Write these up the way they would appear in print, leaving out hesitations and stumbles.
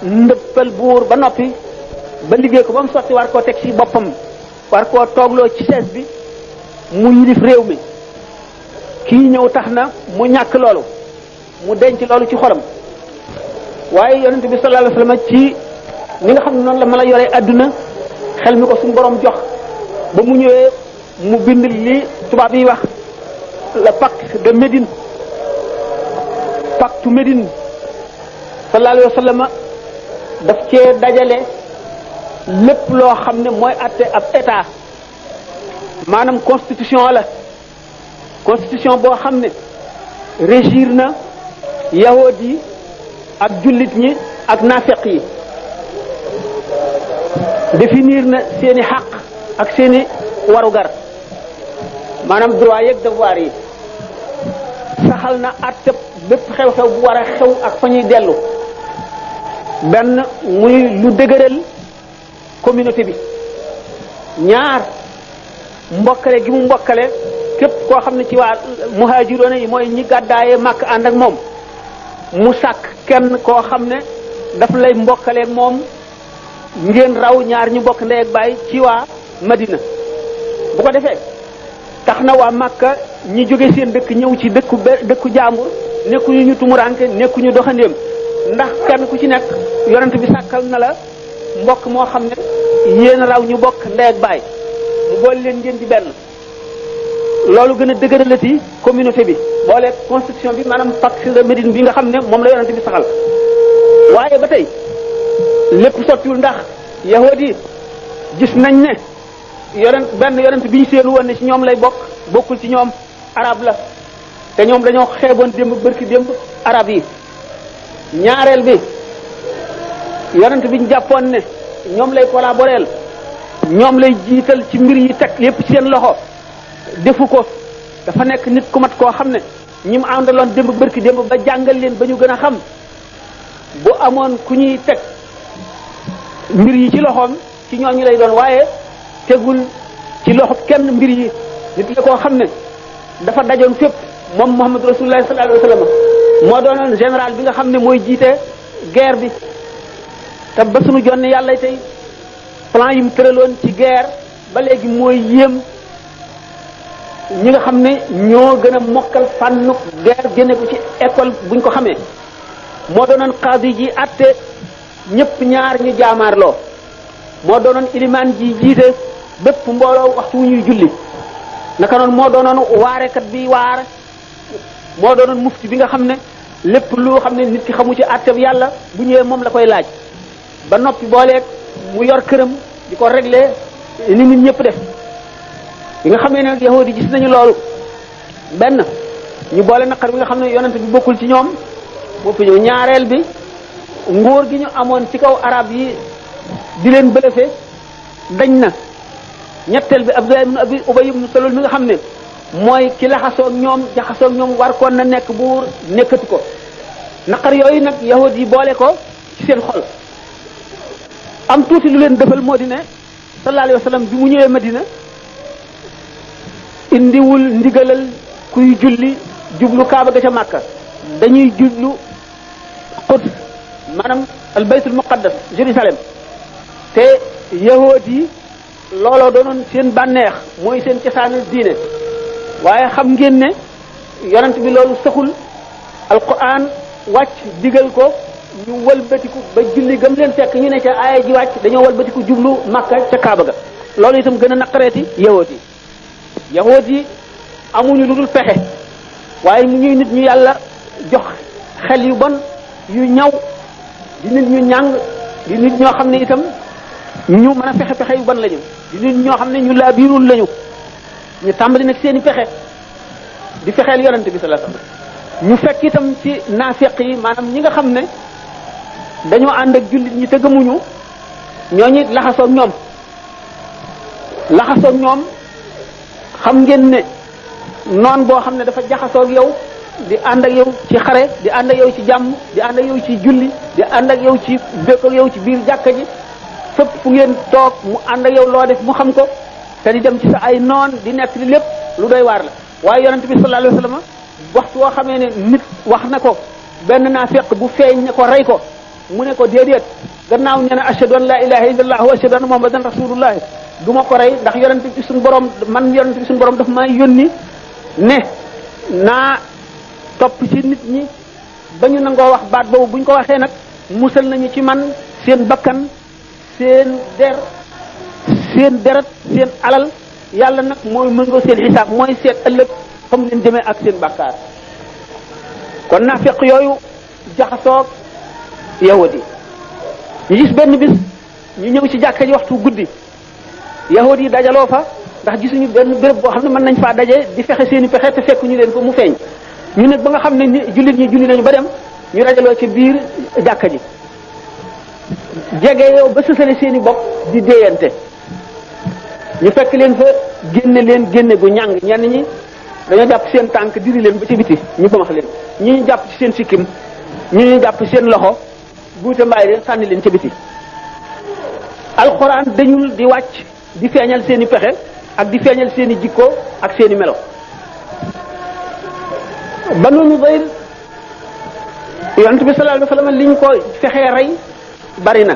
ndëppal buur ba noppi ba liggéey ko ba mu sotti war koo teg ci boppam war koo toogloo ci sees bi mu yilif réew mi kii ñëw tax na mu ñàkk loolu mu denc loolu ci xolam waaye yonent bi sallallahu alayhi wasallam ci ni nga xam ne noonu la mën a yoree adduna xel mi ko suñu borom jox ba mu ñëwee mu bind li tubaab yi wax le pacte de Médine pacte Médine sallallahu alayhi wasallam daf cee dajale lépp loo xam ne mooy àtte ab état maanaam constitution la constitution boo xam ne régir na yahood yi ak jullit ñi ak naafeq yi définir na seeni xaq ak seeni warugar maanaam droit yeeg devoir yi saxal na àtte bépp xew-xew bu war a xew ak fa ñuy dellu benn muy lu dëgëral communauté bi ñaar mbokkale gi mu mbokkale képp koo xam ne ci waa muhaajiroona yi mooy ñi gàddaayee màkk ànd ak moom mu sàkk kenn koo xam ne daf lay mbokkaleeg moom ngeen raw ñaar ñu bokk ndey ak baay ci waa Madina bu ko defee tax na waa Màkka ñi jóge seen dëkk ñëw ci dëkku jàmbur nekkuñu ñu tumuranke nekkuñu doxandéem ndax kenn ku ci nekk yonent bi sàkkal na la mbokk moo xam ne yéen raw ñu bokk ndey ak baay mu boole leen ngeen ci benn loolu gën a dëgëralati communauté bi boole constitution bi maanaam pacte de Médine bi nga xam ne moom la yonent bi saxal waaye ba tey lépp sottiwul ndax yahud yi gis nañ ne benn yonent bi ñu seenu woon ne ci ñoom lay bokkul ci ñoom arab la te ñoom dañoo xeeboon démb bërki démb arab yi ñaareel bi yonent bi ñu jàppoon ne ñoom lay collaborer ñoom lay jiital ci mbir yi teg yépp ci seen loxo defu ko dafa nekk nit ku mat koo xam ne ñi mu àndaloon démb bërki démb ba jàngal leen ba ñu gën a xam bu amoon ku ñuy teg mbir yi ci loxoom ci ñooñu lay doon waaye tegul ci loxo kenn mbir yi nit la koo xam ne dafa dajoon fépp moom Muhammad Rasulullah sallallahu alayhi wasallam moo doonoon général bi nga xam ne mooy jiite guerre bi te ba suñu jonne yàlla tey plan yi mu tëraloon ci guerre ba léegi mooy yéem ñi nga xam ne ñoo gën a mokkal fànnu guerre génne ko ci école buñ ko xamee moo doonoon qaadi ji atte ñëpp ñaar ñu jaamaarloo moo doonoon ilimaan ji jiite bépp mbooloo waxtu wu ñuy julli naka noonu moo doonoon waarekat bi waar moo doonoon mufti bi nga xam ne lépp lu xam ne nit ki xamu ci àtte bi yàlla bu ñëwee moom la koy laaj ba noppi booleeg mu yor këram di ko régler ni nit ñëpp def bi nga xamee ne yahudi yi gis nañu loolu benn ñu boole naqar bi nga xam ne yonent bi bokkul ci ñoom moo fi ñëw ñaareel bi nguur gi ñu amoon ci kaw arab yi di leen bëlëfe dañ na ñetteel bi Abdullah ibn Abi Ubay ibn Salul mi nga xam ne mooy ki laxasoog ñoom jaxasoog ñoom war koon na nekk buur nekkatu ko naqar yooyu nag yahud yi boole ko ci seen xol am tuuti lu leen defal moo di ne sallallahu alayhi wa sallam bi mu ñëwee Madina indiwul ndigalal kuy julli jublu Kaaba ga ca Makka dañuy jublu Quds maanaam al baytul muqaddas Jérusalem te yahud yi looloo doonoon seen bànneex mooy seen cosaanu diine waaye xam ngeen ne yonent bi loolu saxul alquran wàcc digal ko ñu walbatiku ba julli gëm leen fekk ñu ne ca aaya ji wàcc dañoo walbatiku jublu Makka ca Kaaba ga loolu itam gën a naqareeti yahud yi amuñu lu dul pexe waaye mu ñuy nit ñu yàlla jox xel yu bon yu ñaw di nit ñu ñàng di nit ñoo xam ne itam ñu mën a pexe yu bon lañu di nit ñoo xam ne ñu laa biirul lañu ñu tàmbali nag seeni pexe di fexeel yonent bi sallallahu alayhi wasallam ñu fekk itam ci naafeq yi maanaam ñi nga xam ne dañoo ànd ak jullit ñi te gëmuñu ñooñu laxasoog ñoom xam ngeen ne noon boo xam ne dafa jaxasoog yow di ànd ak yow ci xare di ànd ak yow ci jàmm di ànd ak yow ci julli di ànd ak yow ci dëkk ak yow ci biir jàkka ji fépp fu ngeen toog mu ànd ak yow loo def mu xam ko te di dem ci sa ay noon di nekk li lépp lu doy waar la waaye yonent bi sallallahu alayhi wasallam waxtu woo xamee ne nit wax na ko benn naafeq bu feeñ ne ko rey ko mu ne ko déedéet gannaaw nee na ashhadu an la ilaha illallah wa ashhadu anna muhammadan rasulullah du ma ko rey ndax yonent bi suñu borom man yonent bi suñu borom daf maa yónni ne naa topp ci nit ñi ba ñu nangoo wax baat boobu bu ñu ko waxee nag musal nañu ci man seen bakkan seen deret seen alal yàlla nag mooy mëngoo seen xisaab mooy seet ëllëg fa mu leen jëmee ak seen bàkkaar kon naafiq yooyu jaxasoog yahudi ñu gis benn bis ñu ñëw ci jàkka ji waxtu guddi yahudi yi dajaloo fa ndax gisuñu benn béréb boo xam ne mën nañ faa daje di fexe seeni pexe te fekk ñu leen ko mu feeñ ñu nag ba nga xam ne jullit ñi julli nañu ba dem ñu dajaloo ci biir jàkka ji jege yow ba sësale seeni bopp di déeyante ñu fekk leen fa génne gu ñàng ñenn ñi dañoo jàpp seen tànk diri leen ba ci biti ñu bamax leen ñu jàpp ci seen sikkim ñu jàpp seen loxo buute mbaay leen sànni leen ca biti alxuraan dañul di wàcc di feeñal seeni pexe ak di feeñal seeni jikko ak seeni melo Banu Nudayr yonent bi sallallahu alayhi wa sallam liñ ko fexee rey bari na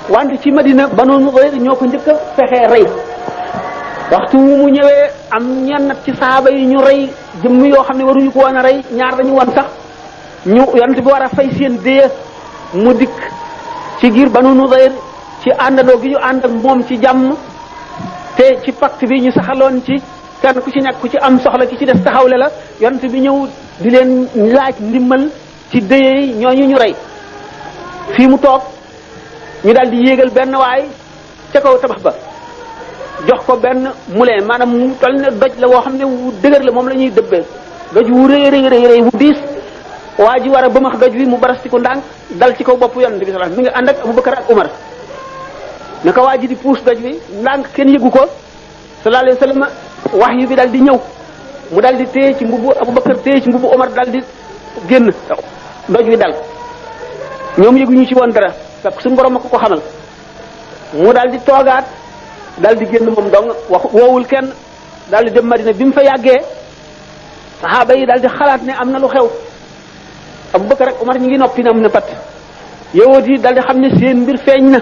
wante ci Madina Banu Nudayr ñoo ko njëkk a fexee rey waxtu mu ñëwee am ñenn ci saaba yi ñu rey jëmm yoo xam ne waruñu ko woon a rey ñaar dañu woon sax ñu yonent bi war a fay seen déye mu dikk ci giir Banu Nudayr ci àndandoo gi ñu ànd ak moom ci jàmm te ci pacte bi ñu saxaloon ci kenn ku ci nekk ku ci am soxla ki ci des taxawle la yonent bi ñëw di leen laaj ndimmal ci déye yi ñooñu ñu rey fii mu toog ñu daal di yéegal benn waay ca kaw tabax ba jox ko benn moulin maanaam mu toll ne doj la woo xam ne wu dëgër la moom la ñuy dëbbee doj wu rëy wu diis waa ji war a bëmax doj wi mu barastiku ndànk dal ci kaw bopp yonent bi sallallahu alayhi wasallam mi nga ànd ak Abubakar ak Umar naka waa ji di puus doj wi ndànk kenn yëgu ko sallallahu alayhi wasallam wahyu bi daal di ñëw mu daal di téye ci mbubu Abubakar téye ci mbubu Umar daal di génn doj wi dal ñoom yëguñu ci woon dara fekk suñu borom a ko xamal mu daal di toogaat daal di génn moom dong woowul kenn daal di dem Madina bi mu fa yàggee saxaaba yi daal di xalaat ne am na lu xew Abubakar ak Umar ñu ngi noppi na am na pat yowóot yi daal di xam ne seen mbir feeñ na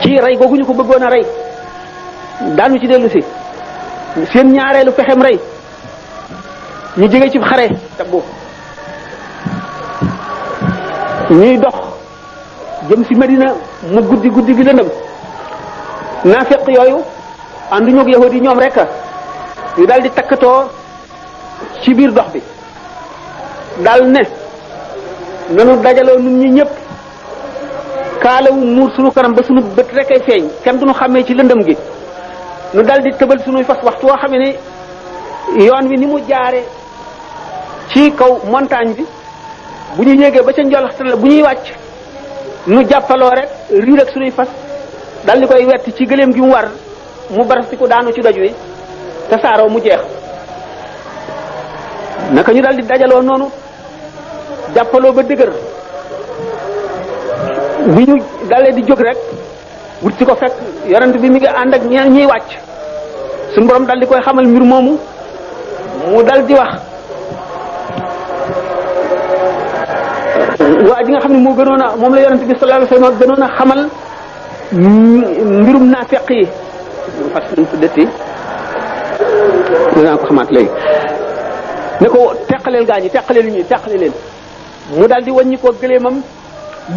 ci rey googu ñu ko bëggoon a rey daanu ci dellu si seen ñaareelu pexem rey ñu jóge ci xare Tabuk ñuy dox jëm si Madina mu guddi gi lëndëm naafeq yooyu ànduñu ak yahudi ñoom rek ñu daal di takkatoo ci biir dox bi daal ne nanu dajaloo nun ñi ñëpp kaalawu muur sunu kanam ba sunu bët rek ay feeñ kenn duñu xàmmee ci lëndëm gi nu daal di tëbal sunuy fas waxtu woo xamee ne yoon wi ni mu jaare ci kaw montagne bi bu ñu yéegee ba ca njolaxtan la bu ñuy wàcc nu jàppaloo rek riir ak sunuy fas dal di koy wetti ci gëléem gi mu war mu barastiku daanu ci doj wi te saaroo mu jeex naka ñu dal di dajaloo noonu jàppaloo ba dëgër bu ñu dalee di jóg rek wut ci ko fekk yonent bi mi ngi ànd ak ñeen ñiy wàcc suñu borom dal di koy xamal mbir moomu mu dal di wax waa ji nga xam ne moo gënoon a moom la yonent bi sallallahu alayhi wasallam gënoon a xamal mbirum naafeq yi fas nañ ko dëtti dinaa ko xamaat léegi ne ko teqaleel gaa ñi teqale leen mu daal di wàññi ko gëleemam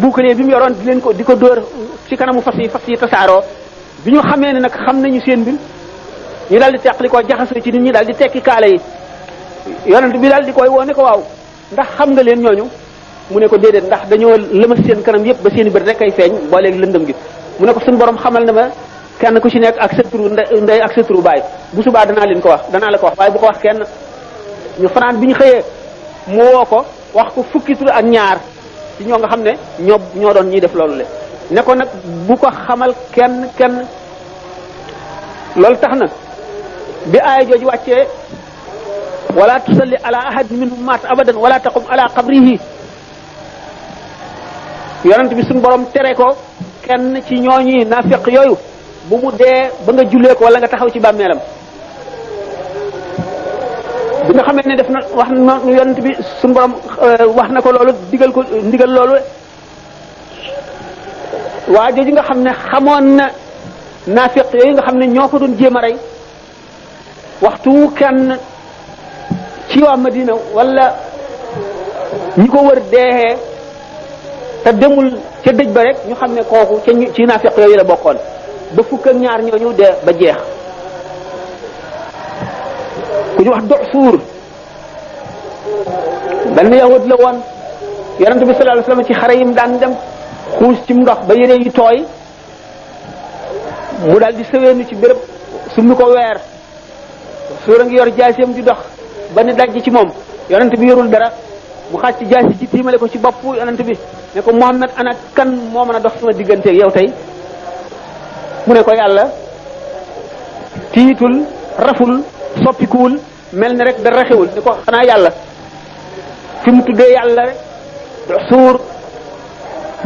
bouclier bi mu yoroon di ko dóor ci kanamu fas yi tasaaroo bi ñu xamee ne nag xam nañu seen mbir ñu daal di teqali ko jaxasoo ci nit ñi daal di tekki kaala yi yonent bi daal di koy woo ne ko waaw ndax xam nga leen ñooñu mu ne ko déedéet ndax dañoo lëmas seen kanam yépp ba seen i bët rek ay feeñ boo léegi lëndëm gi mu ne ko suñu borom xamal na ma kenn ku ci nekk ak sa turu ndey ak sa turu baay bu subaa danaa la ko wax waaye bu ko wax kenn ñu fanaan bi ñu xëyee mu woo ko wax ko fukki tur ak ñaar ci ñoo nga xam ne ñoo doon ñiy def loolu le ne ko nag bu ko xamal kenn loolu tax na bi aaya jooju wàccee wala tusalli ala ahadin minhum maat abadan wala taqum ala qabrihi yonent bi suñu borom tere ko kenn ci ñooñi naafeq yooyu bu mu dee ba nga jullee ko wala nga taxaw ci bàmmeelam bi nga xamee ne def na wax na yonent bi suñu borom wax na ko loolu digal ko ndigal loolu waa jooju nga xam ne xamoon na naafiq yooyu nga xam ne ñoo ko doon jéem a rey waxtu kenn ci waa Madina wala ñi ko wër deexee te demul ca dëj ba rek ñu xam ne kooku ca ci naafiq yooyu la bokkoon ba fukk ak ñaar ñooñu dee ba jeex ku ñu wax Duxsuur benn yahud la woon yonent bi sallallahu alayhi wasallam ci xare yim daan dem xuus ci ndox ba yére yi tooy mu daal di sëweenu ci béréb summi ko weer suura ngi yor jaaseem di dox ba ne daj ci moom yonent bi yorul dara mu xàcc jaasi ci tiimale ko ci bopp yonent bi ne ko Muhammad ana kan moo mën a dox sama digganteeg yow tey mu ne ko yàlla tiitul raful soppikuwul mel ni rek dara xewul ni ko xanaa yàlla fi mu tuddee yàlla rek suur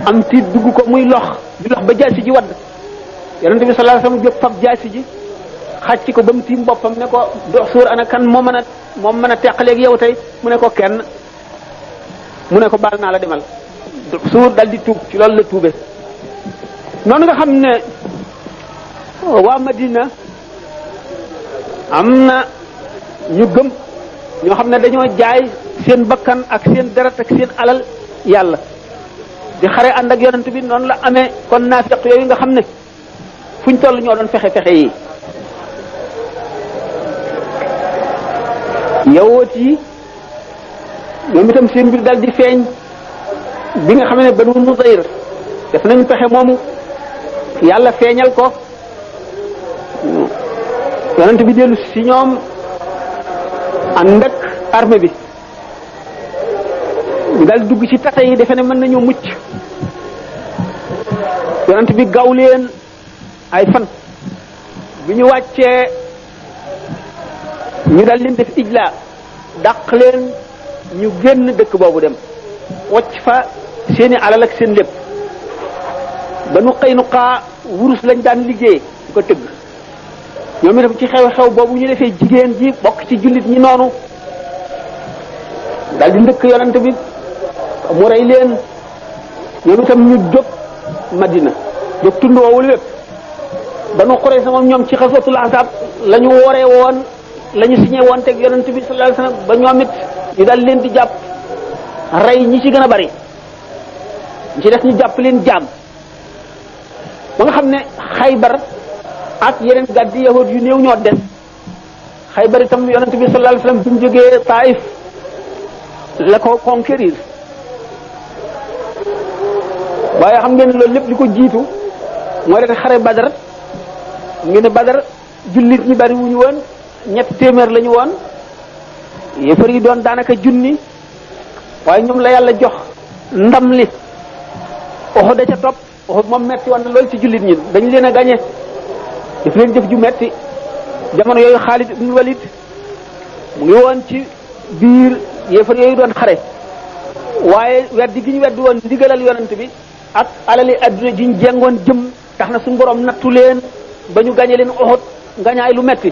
am tiit dugg ko muy lox di lox ba jaasi ji wadd yonent bi sallallahu alayhi wasallam jóg fab jaasi ji xàcc ko ba mu tiim boppam ne ko suur ana kan moo mën a teqaleeg yow tey mu ne ko kenn mu ne ko baal naa la demal suur dal di tuub ci loolu la tuube noonu nga xam ne waa Madina am na ñu gëm ñoo xam ne dañoo jaay seen bakkan ak seen deret ak seen alal yàlla di xare ànd ak yonent bi noonu la amee kon naafiq yooyu nga xam ne fuñ toll ñoo doon fexe yi yawoot yi ñoom itam seen mbir dal di feeñ bi nga xam ne Banu Nudayr def nañu pexe moomu yàlla feeñal ko yonent bi dellu si ñoom ànd ak armée bi ñu dal dugg ci tata yi defe ne mën nañu mucc yonent bi gaw leen ay fan bi ñu wàccee ñu dal leen def ijla dàq leen ñu génn dëkk boobu dem wacc fa seeni alal ak seen lépp Banu Qaynuqa wurus lañ daan liggéey di ko tëgg ñoom itam ci xew-xew boobu ñu defee jigéen ji bokk ci jullit ñi noonu dal di ndëkk yonent bi mu rey leen ñoom itam ñu jóg Madina jóg tund woowu lépp Banu Qurayza moom ñoom ci xaswatul Ahzab la ñu wooree woon la ñu signé woon teg yonent bi sallallahu alayhi wasallam ba ñoom it ñu dal leen di jàpp rey ñi ci gën a bari ñi ci def ñu jàpp leen jaam ba nga xam ne Xaybar ak yeneen gàddi yahud yu néew ñoo des Xaybar itam yonent bi sallallahu alayhi wasallam bi mu jógee Taif la ko conquérir waaye xam ngeen loolu lépp li ko jiitu mooy rek xare Badar ngeen ne Badar jullit ñi bari wuñu woon ñetti téeméer lañu woon yéefar yi doon daanaka junni waaye ñoom la yàlla jox ndam li Uhud da ca topp Uhud moom metti woon na loolu ci jullit ñi dañu leen a gañe daf leen jëf ju metti jamono yooyu Xaalid ibn Walid mu ngi woon ci biir yéefar yooyu doon xare waaye weddi gi ñu weddi woon ndigalal yonent bi ak alali adduna ji ñu jengoon jëm tax na suñu borom nattu leen ba ñu gañe leen Uhud ngañaay lu metti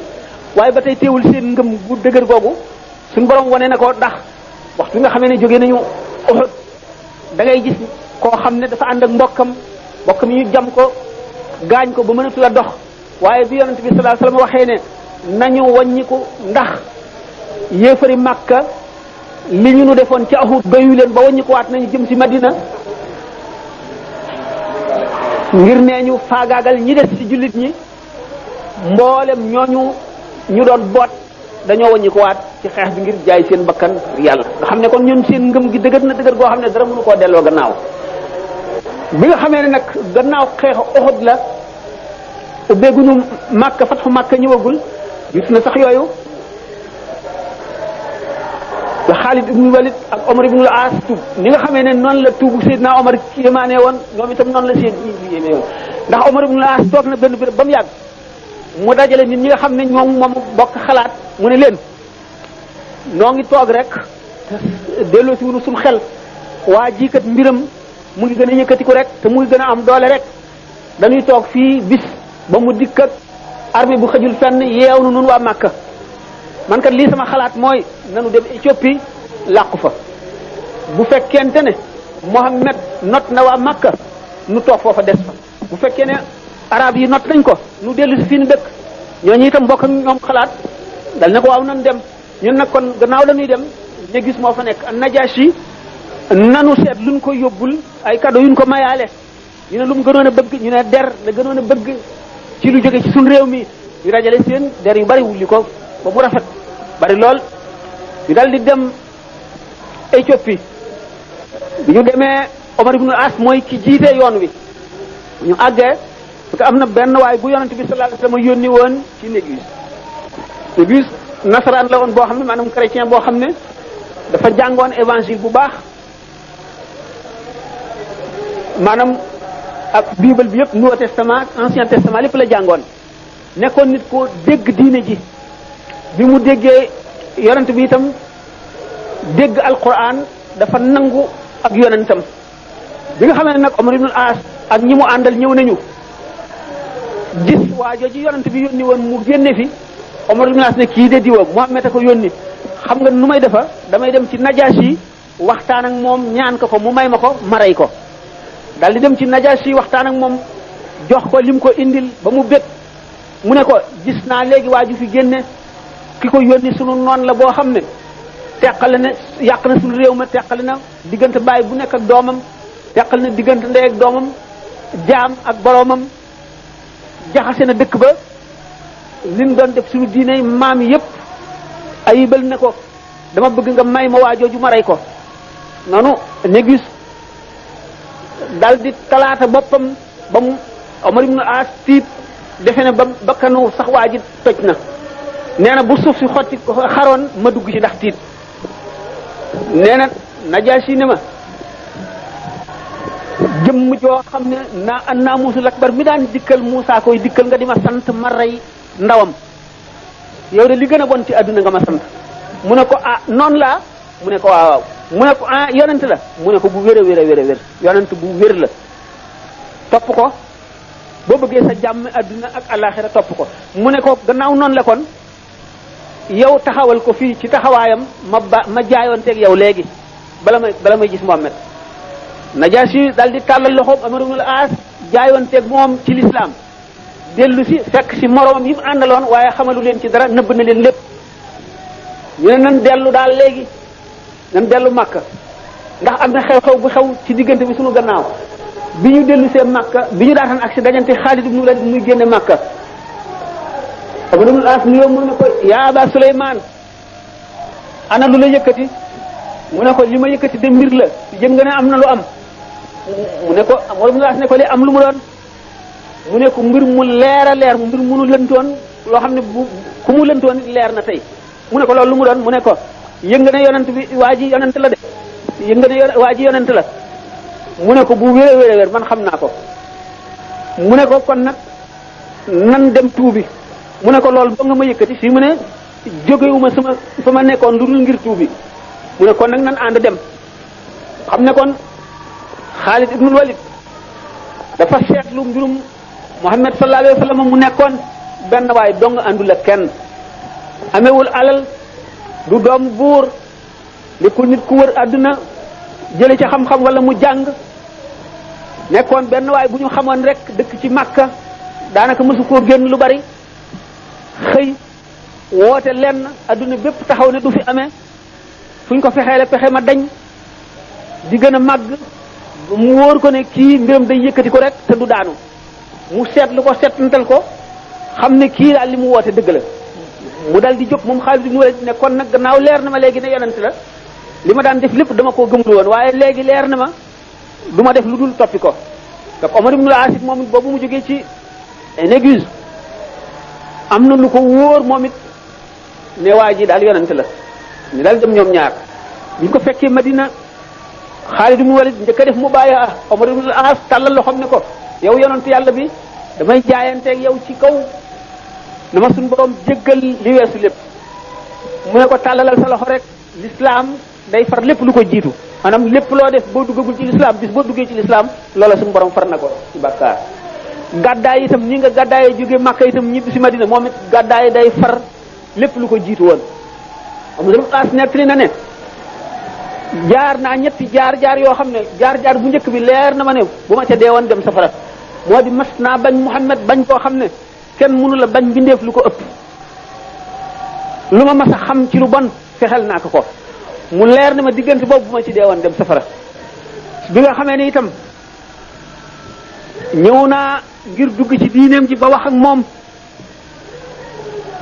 waaye ba tey teewul seen ngëm gu dëgër googu suñu borom wane na ko ndax waxtu nga xamee ne jógee nañu Uhud da ngay gis koo xam ne dafa ànd ak mbokkam mi ñu jam ko gaañ ko ba mënatu la dox waaye bi yonent bi sallallahu alayhi wasallam waxee ne nañu wàññiku ndax yéefari Makka li ñu nu defoon ci Uhud doyu leen ba wàññiku waat nañu jëm ci Madina ngir nee ñu faagaagal ñi des ci jullit ñi mboolem ñooñu ñu doon boot dañoo wàññi ko waat ci xeex bi ngir jaay seen bakkan yàlla nga xam ne kon ñun seen ngëm gi dëgër na dëgër goo xam ne dara mënu koo delloo gannaaw bi nga xamee ne nag gannaaw xeexu Uhud la ubbeeguñu Makka fatxu Makka ñëwagul gis na sax yooyu la Xaalid ibn Walid ak Omar ibn al-As tuub ni nga xamee ne noonu la tuubu Seydina Omar yéemaane woon ñoom itam noonu la seen yéeme woon ndax Omar ibn al-As toog na benn béréb ba mu yàgg mu dajale nit ñi nga xam ne ñoom moom bokk xalaat mu ne leen noo ngi toog rek delloo si wunu suñu xel waa jiikat mbiram mu ngi gën a yëkkatiku rek te mu ngi gën a am doole rek dañuy toog fii bis ba mu dikk ak armée bu xëjul fenn yeew nu nun waa Makka man kat lii sama xalaat mooy nanu dem Éthiopie làqu fa bu fekkente ne Mohammed not na waa Makka nu toog foofa des fa bu fekkee ne arab yi not nañ ko nu dellu si fii nu dëkk ñooñu itam bokk ak ñoom xalaat dal ne ko waaw nan dem ñun nag kon gannaaw la ñuy dem ñu gis moo fa nekk Najashi nanu seet luñ ko yóbbul ay cadeau yuñ ko mayaale ñu ne lu mu gënoon a bëgg ñu ne der la gënoon a bëgg ci lu jóge ci suñ réew mi ñu dajale seen der yu bari wulli ko ba mu rafet bari lool ñu dal di dem Éthiopie bi ñu demee Omar ibn As mooy ki jiite yoon wi ñu àggee parce que am na benn waay bu yonent bi sallallahu alayhi wasallam yónni woon ci Négus nasaraan la woon boo xam ne maanaam chrétien boo xam ne dafa jàngoon évangile bu baax maanaam ak bible bi yëpp Nouveau Testament Ancien Testament lépp la jàngoon nekkoon nit ko dégg diine ji bi mu déggee yonent bi itam dégg alquran dafa nangu ak yonentam bi nga xamee ne nag Omar ibn al-As ak ñi mu àndal ñëw nañu gis waa jooju yonent bi yónni woon mu génne fi Omar ibn al-As ne kii de diwa Muhammad a ko yónni xam nga nu may defa damay dem ci Najashi waxtaan ak moom ñaan ko mu may ma ko ma rey ko daal di dem ci Najashi waxtaan ak moom jox ko lim ko indil ba mu bég mu ne ko gis naa léegi waa ju fi génne ki ko yónni sunu noon la boo xam ne teqale na yàq na sunu réew ma teqale na diggante baay bu nekk ak doomam teqale na diggante ndey ak doomam jaam ak boroomam jaxase na dëkk ba liñ doon def suñu diine maam yépp ayibal ne ko dama bëgg nga may ma waa jooju ma rey ko noonu Négus dal di talaata boppam ba mu Omar ibn As tiit defe ne ba bakkanu sax waa ji toj na nee na bu suuf si xotti xaroon ma dugg ci ndax tiit nee na Najaasi ne ma jëmm joo xam ne naa muusul akbar mi daan dikkal Muusaa koy dikkal nga di ma sant ma rey ndawam yow de li gën a bon ci àdduna nga ma sant mu ne ko ah noonu laa mu ne ko waaw mu ne ko ah yonent la mu ne ko bu wér a wér a wér a wér yonent bu wér la topp ko boo bëggee sa jàmm àdduna ak àllaaxira topp ko mu ne ko gannaaw noonu la kon yow taxawal ko fii ci taxawaayam ma jaayoonteeg yow léegi bala may gis Muhammad Najaasi daal di tàllal loxoom Amr ibn al-As jaayoonteeg moom ci lislaam dellu si fekk si moroomam yi mu àndaloon waaye xamalu leen ci dara nëbb na leen lépp ñu ne nan dellu daal léegi nan dellu Makka ndax am na xew-xew bu xew ci diggante bi sunu gannaaw bi ñu dellu see Makka bi ñu daataan ak si dajante Xaalid ibn Walid muy génne Makka Amr ibn al-As nuyoo mu ne ko yaa Aba Suleymaan ana lu la yëkkati mu ne ko li ma yëkkati de mbir la jëm nga ne am na lu am mu ne ko Amr ibn al-As ne ko li am lu mu doon mu ne ko mbir mu leer a leer mbir mu nu lëntoon loo xam ne bu ku mu lëntoon leer na tey mu ne ko loolu lu mu doon mu ne ko yëng ne yonent bi waa ji yonent la de yëng ne waa ji yonent la mu ne ko bu wér a wér a wér man xam naa ko mu ne ko kon nag nan dem tuubi mu ne ko loolu ba nga ma yëkkati fii mu ne jógewuma sama fa ma nekkoon lu dul ngir tuubi mu ne kon nag nan ànd dem xam ne kon Xaalid ibnul Walid dafa seetlu mbirum Muhammad sallallahu alayhi wa sallam mu nekkoon benn waay dong àndul ak kenn amewul alal du doom buur li ku nit ku wër àdduna jële ci xam-xam wala mu jàng nekkoon benn waay bu ñu xamoon rek dëkk ci Makka daanaka mësu koo génn lu bari xëy woote lenn àdduna bépp taxaw ne du fi amee fu ñu ko fexeele pexe ma dañ di gën a màgg mu wóor ko ne kii mbiram day yëkkati ko rek te du daanu mu seetlu ko seetantal ko xam ne kii daal li mu woote dëgg la mu dal di jóg moom Xaalid ibn Walid ne kon nag gannaaw leer na ma léegi ne yonent la li ma daan def lépp dama koo gëmul woon waaye léegi leer na ma du ma def lu dul toppi ko donc Omar ibn al-As moom it boobu mu jógee ci Négus am na lu ko wóor moom it ne waa ji daal yonent la ñu daal dem ñoom ñaar bi ñu ko fekkee Madina Xaalid ibn Walid njëkk a def mubaaya Omar ibn al-As tàllal loo xam ne ko yow yonent yàlla bi damay jaayanteeg yow ci kaw na ma suñu borom jéggal li weesu lépp mu ne ko tàllalal sa loxo rek l'islam day far lépp lu ko jiitu maanaam lépp loo def boo duggagul ci l'islam bis boo duggee ci l'islam loola suñu borom far na ko ci bàkkaar gàddaay itam ñi nga gàddaayee jóge Makka itam ñibbi si Madina moom it gàddaay day far lépp lu ko jiitu woon Amr ibn al-As nettali na ne jaar naa ñetti jaar yoo xam ne jaar bu njëkk bi leer na ma ne bu ma ca deewoon dem safara moo di mas naa bañ Muhammad bañ koo xam ne kenn mënu la bañ bindeef lu ko ëpp lu ma mas a xam ci lu bon fexel naa ko mu leer na ma diggante boobu bu ma ci deewoon dem safara bi nga xamee ne itam ñëw naa ngir dugg ci diineem ji ba wax ak moom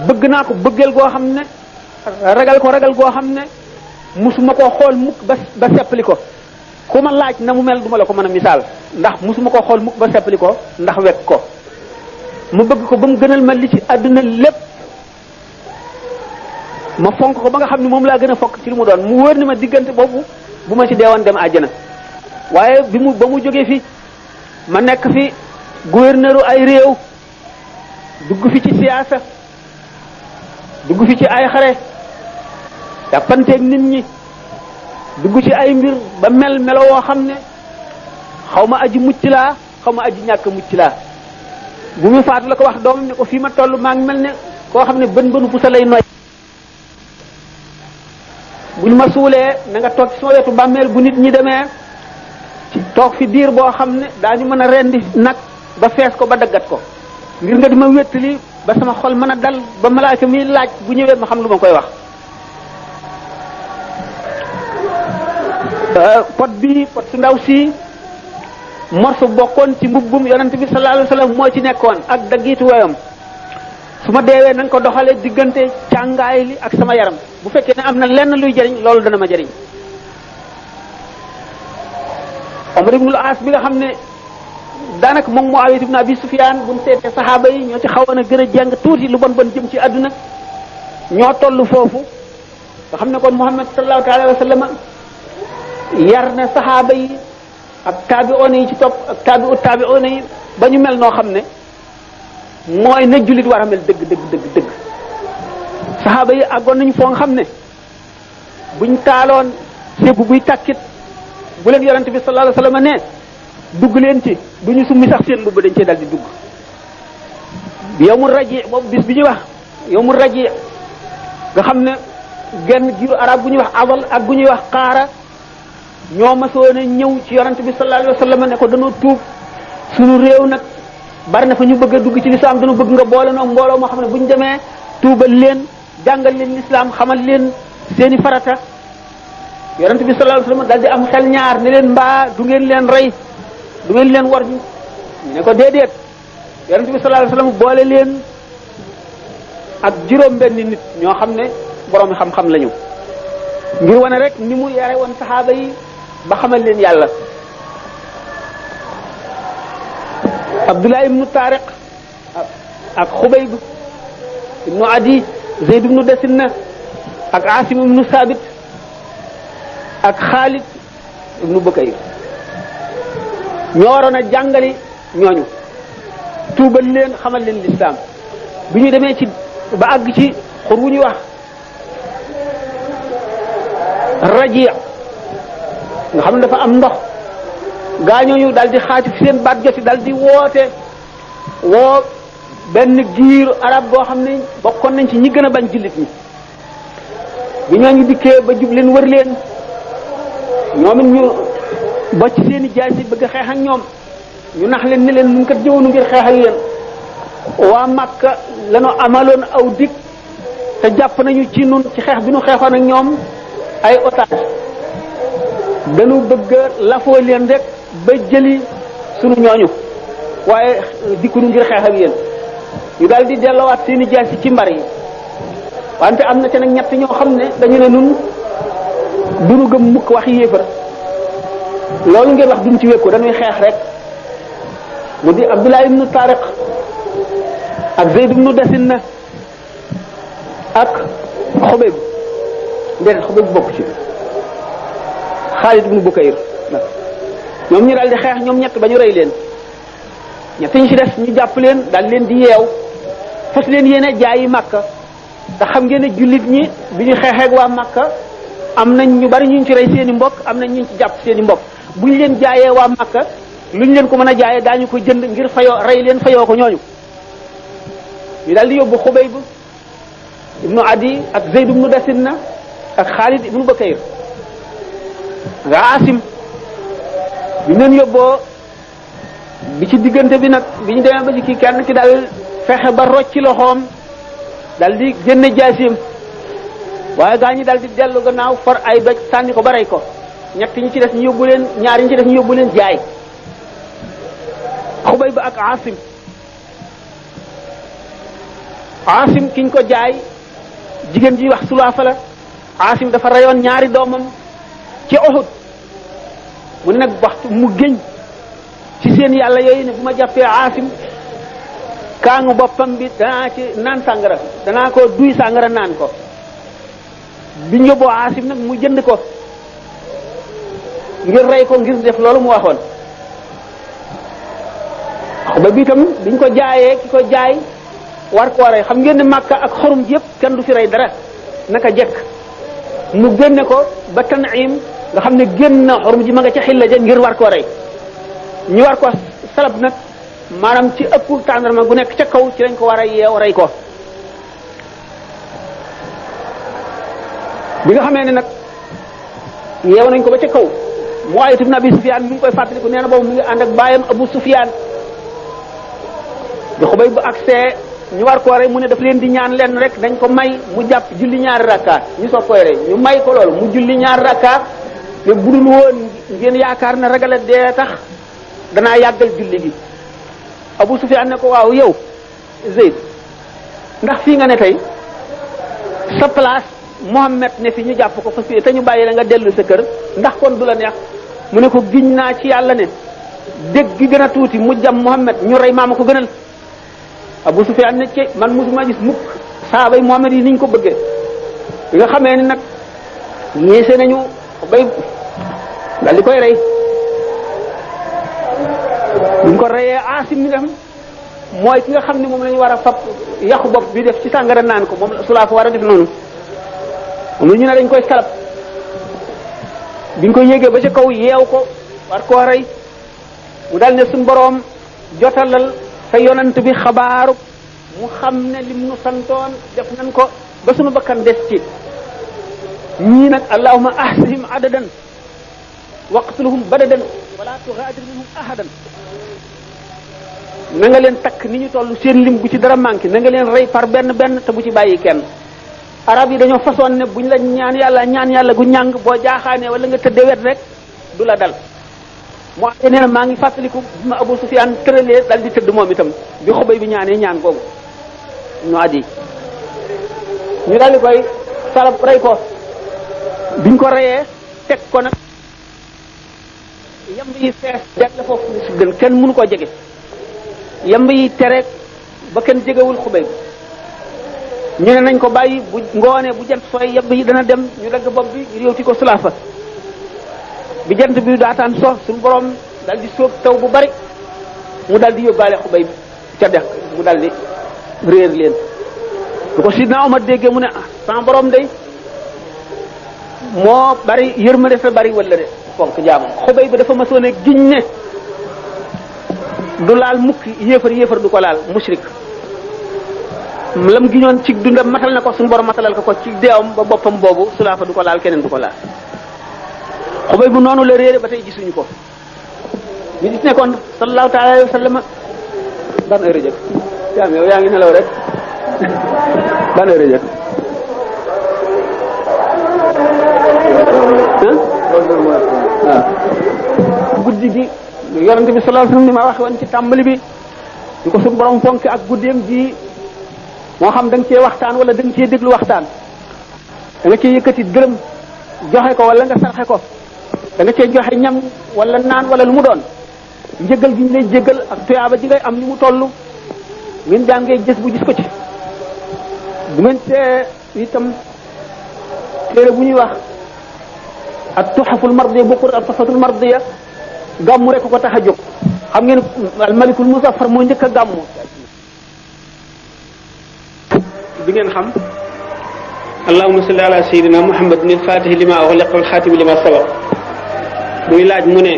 bëgg naa ko bëggeel goo xam ne ragal goo xam ne musuma koo xool mukk ba seppali ko ku ma laaj na mu mel duma la ko mën a misaal ndax musuma koo xool mukk ba seppali ko ndax wekk ko mu bëgg ko ba mu gënal ma li ci àdduna lépp ma fonk ko ba nga xam ne moom laa gën a fokk ci li mu doon mu wóor ni ma diggante boobu bu ma ci deewoon dem àjjana waaye ba mu jógee fi ma nekk fi gouverneur ay réew dugg fi ci siyaasa dugg fi ci ay xare jàppanteeg nit ñi dugg ci ay mbir ba melo woo xam ne xaw ma aji mucc laa xaw ma aji ñàkk mucc laa bu mu faatu la ko wax doomam ne ko fii ma toll maa ngi mel ne koo xam ne bënu pusa lay noy buñ ma suulee na nga toog ci sama wetu bàmmeel bu nit ñi demee ci toog fi diir boo xam ne daañu mën a rendi nag ba fees ko ba daggat ko ngir nga di ma wéttali ba sama xol mën a dal ba malaaka mi laaj bu ñëwee ma xam lu ma koy wax pot su ndaw si morso bokkoon ci mbubbum yonent bi sallallahu alayhi wasallam moo ci nekkoon ak daggitu woyam su ma deewee na nga ko doxalee diggante càngaay li ak sama yaram bu fekkee ne am na lenn luy jëriñ loolu dana ma jëriñ Omar ibn al-As bi nga xam ne daanaka moom Muawiya ibn Abi Sufyan buñ seetee saxaaba yi ñoo ci xawoon a gën a jàng tuuti lu bon jëm ci àdduna ñoo toll foofu nga xam ne kon Muhammad sallallahu alayhi wa sallam yar na saxaaba yi ak taabi'oona yi ci topp ak taabi'oona yi ba ñu mel noo xam ne mooy na jullit war a mel dëgg saxaaba yi àggoon nañu foo nga xam ne buñ taaloon sébu buy tàkkit bu leen yonent bi sallallahu alayhi wa sallam ne dugg leen ci du ñu summi sax seen mbubb dañ cee dal di dugg yawmul raji boobu bis bi ñuy wax yawmul raji nga xam ne genn giiru arab bu ñuy wax abal ak bu ñuy wax xaara ñoo masoon a ñëw ci yonent bi sallallahu alayhi wa sallam ne ko dañoo tuub suñu réew nag bari na fa ñu bëgg a dugg ci lislaam dañu bëgg nga boole noo mbooloo moo xam ne bu ñu demee tuubal leen jàngal leen lislaam xamal leen seeni farata yonent bi sallallahu alayhi wa sallam daal di am xel ñaar ne leen mbaa du ngeen leen rey du ngeen leen war ñu ne ko déedéet yonent bi sallallahu alayhi wa sallam boole leen ak juróom-benn nit ñoo xam ne borom xam-xam lañu ngir wane rek ni mu yare woon saxaaba yi ba xamal leen yàlla Abdullah ibnu Tariq ak Xubayb ibnu Adi Zayd ibnu Dasinna ak Asim ibnu Sabit ak Xaalid ibnu Bukayr ñoo waroon a jàngali ñooñu tuubal leen xamal leen lislaam bi ñu demee ci ba àgg ci xur wu ñuy wax Raji' nga xam ne dafa am ndox gaañooñu daal di xaaju fi seen baat joti daal di woo benn giiru arab boo xam ne bokkoon nañ ci ñi gën a bañ jullit ñi bi ñooñu dikkee ba jub leen wër leen ñoom it ñu bocc seen i jaay si bëgg a xeex ak ñoom ñu nax leen ni leen nun kat jëwonu ngir xeex ak yéen waa Makka lañu amaloon aw dig te jàpp nañu ci nun ci xeex bi nu xeexoon ak ñoom ay otage dañu bëgg lafoo leen rek ba jëli sunu ñooñu waaye dikkunu ngir xeex ak yéen ñu daal di delloowaat seeni jaasi ci mbar yi wante am na ca nag ñett ñoo xam ne dañu ne nun duñu gëm mukk wax yéefar loolu ngeen wax duñ ci wékku dañuy xeex rek mu di Abdullah ibnu Tariq ak Zayd ibnu Dasinna ak Xubayb déedéet Xubayb bokk ci Xaalid ibnu Bukayr ñoom ñu daal di xeex ñoom ñett ba ñu rey leen ñett ñu ci des ñu jàpp leen daal leen di yeew fas leen yéene jaayi Makka te xam ngeen ne jullit ñi bi ñu xeexeeg waa Makka am nañ ñu bari ñu ci rey seen i mbokk am nañ ñu ci jàpp seen i mbokk bu ñu leen jaayee waa Makka lu ñu leen ko mën a jaayee daañu ko jënd ngir fayoo rey leen fayoo ko ñooñu ñu daal di yóbbu Xubayb ibnu Adi ak Zayd ibnu Dasinna ak Xaalid ibnu Bakayr nga Asim bi leen yóbboo bi ci diggante bi nag bi ñu demee ba ci kii kenn ki daal fexe ba rocci loxoom dal di génne jaasiyam waaye gaa ñi dal di dellu gannaaw for ay doj sànni ko ba rey ko ñett ñi ci des ñu yóbbu leen ñaar ñi ci des ñu yóbbu leen jaay Xubayb ak Asim kiñ ko jaay jigéen ji wax Sulaafa la Asim dafa reyoon ñaari doomam ci Uhud mu ne nag waxtu mu géñ ci seen yàlla yooyu ne bu ma jàppee Asim kaangu boppam bi danaa ci naan sàngara danaa ko duy sàngara naan ko biñ yóbboo Asim nag mu jënd ko ngir rey ko ngir def loolu mu waxoon ba bi itam biñ ko jaayee ki ko jaay war koo rey xam ngeen ne Makka ak xorum yëpp kenn du fi rey dara naka jekk mu génne ko ba Tan'im nga xam ne génn na xorum ji ma nga ca xilla ja ngir war koo rey ñu war ko salab nag maanaam ci ëpp tàndarma gu nekk ca kaw ci lañ ko war a yeew rey ko bi nga xamee ne nag yeew nañ ko ba ca kaw Muawiya ibn Abi Sufyaan mi ngi koy fàttaliku nee na boobu mi ngi ànd ak baayam Abu Sufyaan bi Xubayb bu agsee ñu war koo rey mu ne daf leen di ñaan leen rek dañ ko may mu jàpp julli ñaari rakka ñu soog koy rey ñu may ko loolu mu julli ñaari rakka te budul woon ngeen yaakaar ne ragal a dee tax danaa yàggal julli gi Abu Sufyaan ne ko waaw yow Zayd ndax fii nga ne tey sa place Muhammad ne fi ñu jàpp ko fa fii te ñu bàyyi la nga dellu sa kër ndax kon du la neex mu ne ko giñ naa ci yàlla ne dégg gi gën a tuuti mu jam Muhammad ñu rey maama ko gënal Abu Sufyaan ne ci man musuma gis mukk saabay Muhammad yi niñ ko bëggee bi nga xamee ni nag ñeese nañu bay dal di koy rey buñ ko reyee Asim mi nga xam mooy ki nga xam ne moom la ñu war a fab yàqu bopp bi def ci sàngara naan ko moom Sulaafa war a def noonu moom ñu ne dañ koy salab biñ ko yéegee ba ca kaw yeew ko war koo rey mu dal ne suñ boroom jotalal sa yonant bi xabaaru mu xam ne lim nu santoon def nañ ko ba sunu bakkan des ci ñii nag allahumma ahsihim adadan waqtuluhum badadan wala tughadir minhum ahadan na nga leen takk ni ñu toll seen lim bu ci dara manqué na nga leen rey par benn benn te bu ci bàyyi kenn arab yi dañoo façon ne buñ la ñaan yàlla gu ñàng boo jaaxaanee wala nga tëddee wet rek du la dal moo nee na maa ngi fàttaliku bi ma Abu Sufyaan tëralee dal di tëdd moom itam bi Xubay bi ñaanee ñaan googu ñu addi ñu dal di koy salab rey ko biñ ko reyee teg ko nag yamb yi fees deg la foofu si gën kenn mënu koo jege yamb yi tere ba kenn jegewul Xubay bi ñu ne nañ ko bàyyi bu ngoonee bu jant sooy yamb yi dana dem ñu dagg bopp bi réew ti ko Sulaafa bi jant bi daataan so suñu borom dal di sóob taw bu bari mu dal di yóbbaale Xubay bi ca dex mu dal di réer leen lu ko Sidna Omar déggee mu ne sama borom day moo bari yërmande fa bari wala de fonk jaamam Xubay bi dafa mësoon a giñ ne du laal mukk yéefar du ko laal mushrik lam giñoon ci dundam matal na ko suñu borom matalal ko ci deewam ba boppam boobu Sulaafa du ko laal keneen du ko laal Xubay bu noonu la réere ba tey gisuñu ko ñu gis ne kon sallallahu taala alayhi wa sallam ban heure jëkk jaam yow yaa ngi nelaw rek ban heure jëkk waaw guddi gi yonente bi sallallahu alayhi wa sallam ni ma waxe woon ci tàmbali bi ñu ko suñu borom fonk ak guddeem ji moo xam da nga cee waxtaan wala da nga cee déglu waxtaan da nga cee yëkkati gërëm joxe ko wala nga sarxe ko da nga cee joxe ñam wala naan wala lu mu doon njëgal gi ñu lay jéggal ak tuyaaba ji ngay am ni mu toll ngeen jàngee gis bu gis ko ci bu ngeen tee itam téere bu ñuy wax ak tuxaful mardiya bokkul ak tuxafatul mardiya gàmmu rek ko tax a jóg xam ngeen al malikul muzaffar moo njëkk a gàmmu bi ngeen xam allahumma salli ala sayyidina muhammadin al-fatih lima ughliqa wal khatim lima sabaq muy laaj mu ne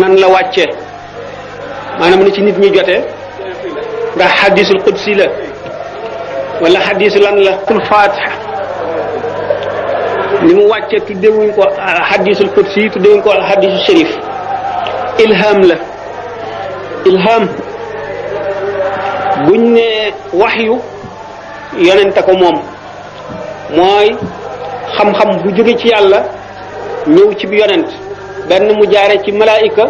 nan la wàcce maanaam ni ci nit ñi jotee ndax hadisul qudsi la wala xadisu lan la tul fatiha ni mu wàcce tuddewuñ ko xadisul qudsi tuddewuñ ko xadisu sharif ilham la ilham buñ ne waxyu yonente ko moom mooy xam-xam bu jóge ci yàlla ñëw ci bi yonent benn mu jaare ci malaayika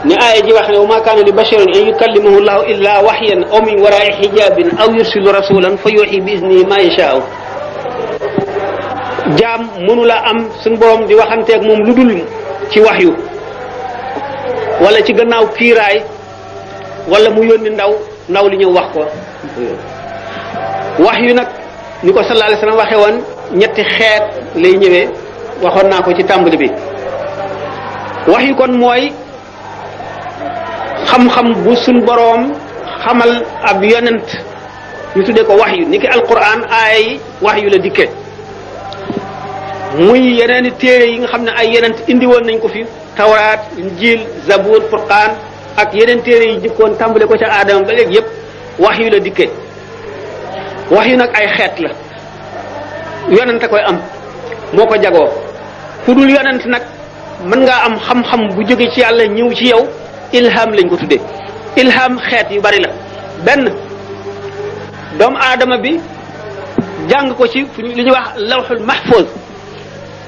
ni aaya ji wax ne wa ma kaana li basharin an yukallimahu llahu illa waxyan aw min waraai xijabin aw yursilu rasulan fa yuxi bi isnihi ma yashaau jaam mënula am suñu borom di waxanteeg moom lu dul ci waxyu wala ci gannaaw kiiraay wala mu yónni ndaw li ñëw wax ko waxyu nag ni ko sallallahu alayhi wasallam waxe woon ñetti xeet lay ñëwee waxoon naa ko ci tàmbali bi waxyu kon mooy xam-xam bu suñ boroom xamal ab yonent ñu tuddee ko waxyu ni ki alquran aaya yi waxyu la dikke muy yeneeni téere yi nga xam ne ay yonent indi woon nañ ko fi tawraat injil zabur furqaan ak yeneen téere yi jëkkoon tàmbale ko ca aadama ba léegi yépp waxyu la dikke waxyu nag ay xeet la yonent a koy am moo ko jagoo ku dul yonent nag mën ngaa am xam-xam bu jóge ci yàlla ñëw ci yow ilham lañ ko tuddee ilham xeet yu bari la benn doomu aadama bi jàng ko ci fu li ñuy wax lawxul mahfuz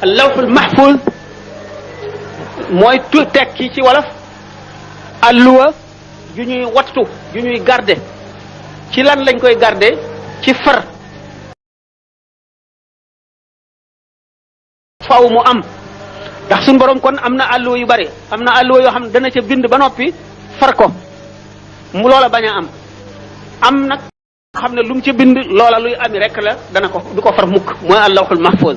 lawxul mahfuz mooy tekki ci wolof alluwa ju ñuy wattu ju ñuy garde ci lan lañ koy garde ci far faaw mu am ndax suñu borom kon am na alluwa yu bari am na alluwa yoo xam ne dana ca bind ba noppi far ko mu loola bañ a am nag xam ne lu mu ca bind loola luy ami rek la dana ko du ko far mukk mooy allawxul mahfuz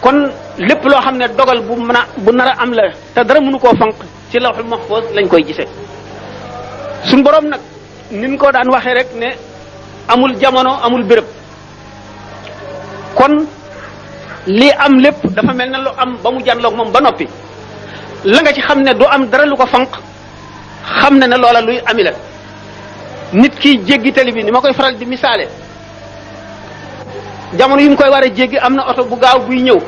kon lépp loo xam ne dogal bu nar a am la te dara mënu koo fanq ci lawxul mahfuz lañ koy gisee suñu borom nag niñ ko daan waxee rek ne amul jamono amul béréb kon lii am lépp dafa mel ne lu am ba mu janloog moom ba noppi la nga ci xam ne du am dara lu ko fanq xam ne loola luy ami la nit ki jéggi tali bi ni ma koy faral di misaale jamono yi mu koy war a jéggi am na oto bu gaaw buy ñëw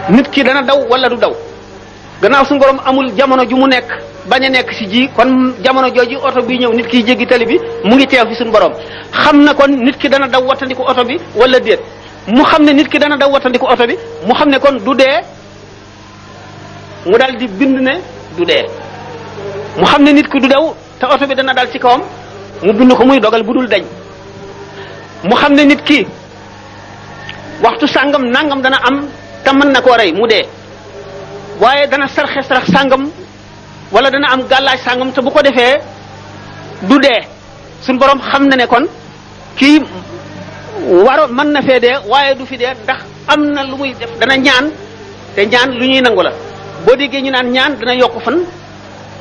nit ki dana daw wala du daw gannaaw suñu borom amul jamono ju mu nekk bañ a nekk si ji kon jamono jooju oto bi ñëw nit ki jéggi tali bi mu ngi teew fi suñu borom xam na kon nit ki dana daw wattandiku oto bi wala déet mu xam ne nit ki dana daw wattandiku oto bi mu xam ne kon du dee mu dal di bind ne du dee mu xam ne nit ki du daw te oto bi dana dal ci kawam mu bind ko muy dogal bu dul dañ mu xam ne nit ki waxtu sàngam nangam dana am te mën na koo rey mu dee waaye dana sarax sàngam wala dana am gàllaaj sàngam te bu ko defee du dee suñ borom xam na ne kon kii waroon mën na fee dee waaye du fi dee ndax am na lu muy def dana ñaan te ñaan lu ñuy nangu la boo déggee ñu naan ñaan dana yokk fan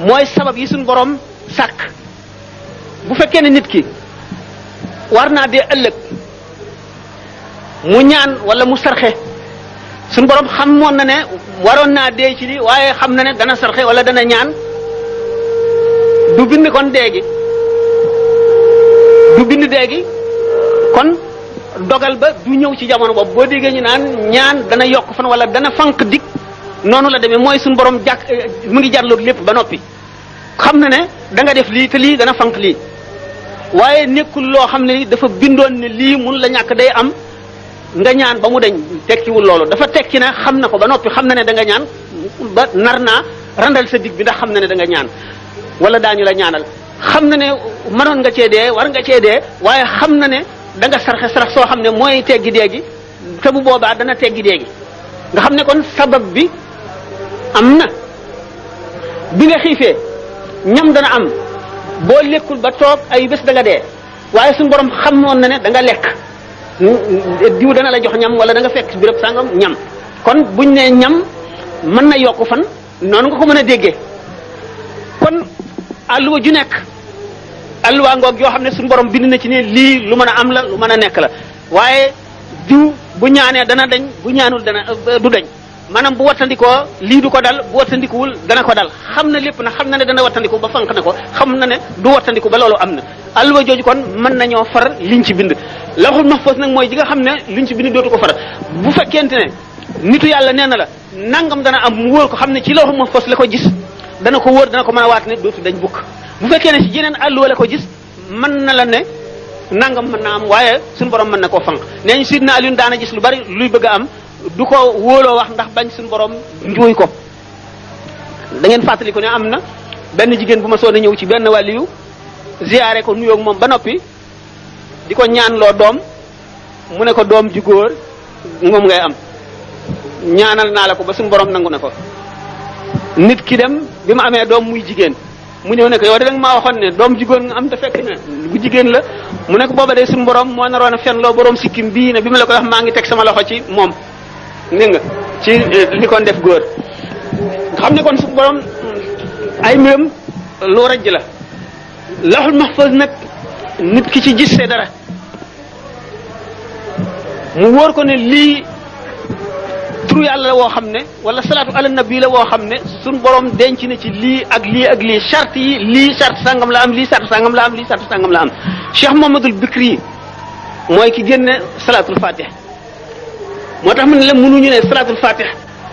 mooy sabab yi suñ borom sàkk bu fekkee ne nit ki war naa dee ëllëg mu ñaan wala mu sarxe suñ borom xamoon na ne waroon naa dee ci li waaye xam na ne dana sarxe wala dana ñaan du bind kon dee gi kon dogal ba du ñëw ci jamono boobu boo déggee ñu naan ñaan dana yokk fan wala dana fanq dik noonu la demee mooy suñu borom mu ngi jarloog lépp ba noppi xam na ne da nga def lii te lii dana fanq lii waaye nekkul loo xam ne dafa bindoon ne lii mun la ñàkk day am nga ñaan ba mu deñ tekkiwul loolu dafa tekki ne xam na ko ba noppi xam na ne da nga ñaan ba nar naa randal sa dig bi ndax xam na ne da nga ñaan wala daañu la ñaanal xam na ne mënoon nga cee dee war nga cee dee waaye xam na ne da nga sarax soo xam ne mooy teggi dee gi te bu boobaa dana teggi dee gi nga xam ne kon sabab bi am na bi nga xiifee ñam dana am boo lekkul ba toog ay bés da nga dee waaye suñu borom xamoon na ne da nga lekk diw dana la jox ñam wala da nga fekk béréb sàngam ñam kon buñ ne ñam mën na yokk fan noonu nga ko mën a déggee kon alluwa ju nekk alluwa ngoog yoo xam ne suñu borom bind na ci ne lii lu mën a am la lu mën a nekk la waaye diw bu ñaanee dana dañ bu ñaanul dana du dañ maanaam bu wattandikoo lii du ko dal bu wattandikuwul dana ko dal xam na lépp na xam na ne dana wattandiku ba fanq na ko xam na ne du wattandiku ba loolu am na alluwa jooju kon mën nañoo far liñ ci bind lawhul mahfuz nag mooy ji nga xam ne liñ ci bind dootu ko far bu fekkente ne nitu yàlla nee na la nangam dana am mu wóor ko xam ne ci lawhul mahfuz la ko gis dana ko wóor dana ko mën a waat ne dootu dañ bukk bu fekkee ne ci jeneen alluwa la ko gis mën na la ne nangam mën na am waaye suñu borom mën na koo fanq nee ñu sidna Alioune daana gis lu bari luy bëgg a am du ko wóoloo wax ndax bañ suñu borom njuuy ko da ngeen fàttali ko ne am na benn jigéen bu ma soon a ñëw ci benn wàlliyu ziyaare ko nuyoog moom ba noppi di ko ñaanloo doom mu ne ko doom ju góor moom ngay am ñaanal naa la ko ba suñu borom nangu na ko nit ki dem bi mu amee doom muy jigéen mu ñëw ne ko yow de danga maa waxoon ne doom ju góor nga am te fekk ne bu jigéen la mu ne ko booba de suñu borom moo naroon a fen loo borom sikkim bii ne bi ma la koy wax maa ngi teg sama loxo ci moom dégg nga ci li kon def góor xam ne kon suñu borom ay mbiram lu rëj la lawhul mahfuz nag nit ki ci gis see dara mu wóor ko ne lii turu yàlla la woo xam ne wala salaatu ala nabi la woo xam ne suñ borom denc na ci lii ak lii ak lii charte yi lii charte sangam la am lii charte sangam la am lii charte sangam la am Cheikh Mouhamadoul Bikri mooy ki génne salaatul fatih moo tax mu ne la mënuñu ne salaatul fatih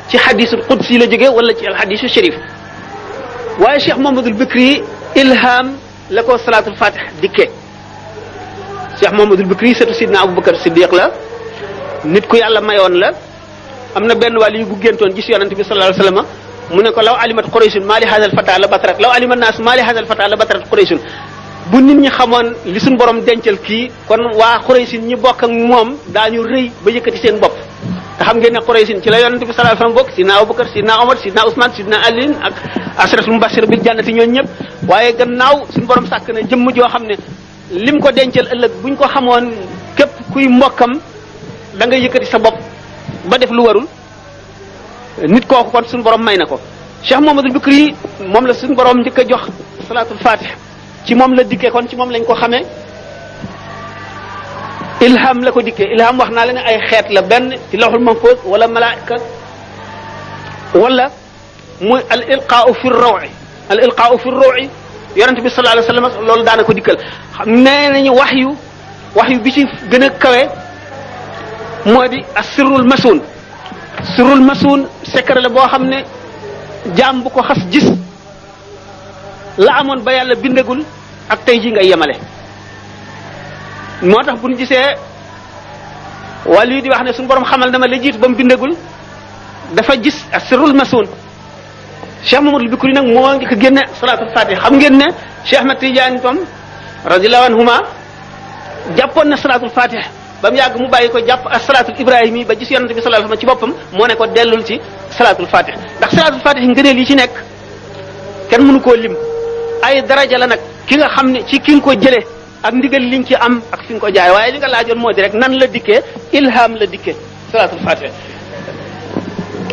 ci hadisul qudsi la jóge wala ci al hadisu sharif waaye Cheikh Mouhamadoul Bikri ilham la ko salaatul fatih dikkee Cheikh Mouhamadoul Bikri sëtu sidna Aboubacar Siddiq la nit ku yàlla mayoon la am na benn wàll yu bu géntoon gis yonent bi sallallahu alayhi wasallam mu ne ko law alimat qurayshun maa li hadal fata la batarat law alimat naas maa li hadal fata la batarat qurayshun bu nit ñi xamoon li suñ borom dencal kii kon waa quraysin ñi bokk ak moom daañu rëy ba yëkkati seen bopp te xam ngeen ne quraysin ci la yonent bi sallallahu alayhi wasallam bokk sidna Abubakar sidna Omar sidna Ousmane sidna Ali ak asratul mubashir bil jannati ñooñu ñëpp waaye gannaaw suñ borom sàkk na jëmm joo xam ne lim ko dencal ëllëg buñ ko xamoon képp kuy mbokkam da nga yëkkati sa bopp ba def lu warul nit kooku kon suñu borom may na ko Cheikh Mouhamadoul Bikri moom la suñu borom njëkk a jox salaatul fatih ci moom la dikkee kon ci moom lañ ko xamee ilham la ko dikkee ilham wax naa la ne ay xeet la benn ci lawhul mahfuz wala malaika wala muy al ilqaau fi rawi al ilqaau fi rawi yonente bi sallallahu alayhi wasallam loolu daana ko dikkal xam nee nañu wax yu bi ci gën a kawe moo di asirrul masun sirrul masun secret la boo xam ne jaam bu ko xas gis la amoon ba yàlla bindagul ak tey ji ngay yemale moo tax bu ñu gisee wàll yi di wax ne suñu borom xamal na ma la jiitu ba mu bindagul dafa gis asirrul masun Cheikh Mouhamadoul Bikri nag moo ngi ko génne salaatul fatih xam ngeen ne Cheikh Ahmed Tidiane tom radiyallahu anhuma jàppoon na salaatul fatih ba mu yàgg mu bàyyi ko jàpp ak salaatul ibrahim yi ba gis yonente bi sallallahu alayhi wasallam ci boppam moo ne ko dellul ci salaatul fatih ndax salaatul fatih ngëneel yi ci nekk kenn mënu koo lim ay daraja la nag ki nga xam ne ci ki nga ko jëlee ak ndigal liñ ci am ak fi nga ko jaay waaye li nga laajoon moo di rek nan la dikkee ilham la dikkee salaatul fatih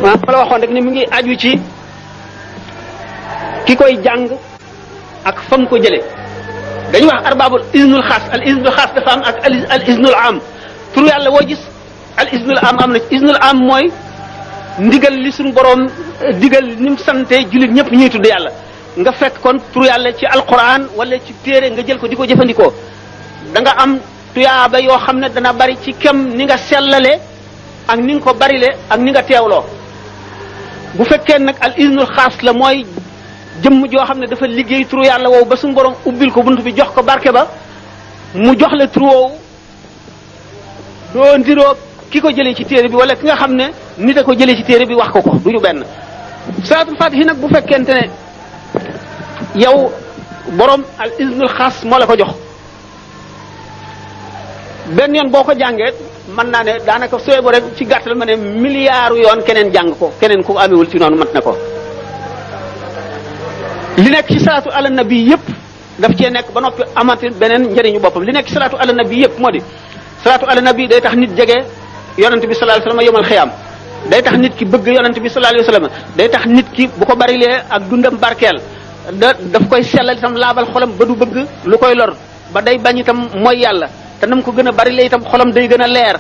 waaw fa la waxoon rek ne mi ngi aju ci ki koy jàng ak fa nga ko jëlee dañuy wax arbabul iznul xaas al iznul xaas dafa am ak al iznul am tur yàlla woo gis al iznul am am na iznul am mooy ndigal li suñu borom digal ni mu sante jullit ñëpp ñuy tudd yàlla nga fekk kon tur yàlla ci alquran wala ci téere nga jël ko di ko jëfandikoo da nga am tuyaaba yoo xam ne dana bari ci kem ni nga sellale ak ni nga ko barile ak ni nga teewloo bu fekkee nag al iznul xaas la mooy jëmm joo xam ne dafa liggéey turu yàlla woowu ba suñu borom ubbil ko bunt bi jox ko barke ba mu jox la turu woowu doo ndiroo ki ko jëlee ci téere bi wala ki nga xam ne nit a ko jëlee ci téere bi wax ko du ñu benn salaatul fatihi nag bu fekkente ne yow borom al iznul xaas moo la ko jox benn yoon boo ko jàngee mën naa ne daanaka sooy bo rek ci gàttal ma ne milliards yoon keneen jàng ko keneen ku amewul ci noonu mat na ko li nekk ci salaatu ala nabi yëpp daf cee nekk ba noppi amati beneen njëriñu boppam li nekk ci salaatu ala nabi yëpp moo di salaatu ala nabi day tax nit jege yonent bi sallallahu alayhi wasallam yomal xiyaam day tax nit ki bëgg yonent bi sallallahu alayhi wasallam day tax nit ki bu ko barilee ak dundam barkeel daf koy sellal itam laabal xolam ba du bëgg lu koy lor ba day bañ itam mooy yàlla te nam ko gën a barilee itam xolam day gën a leer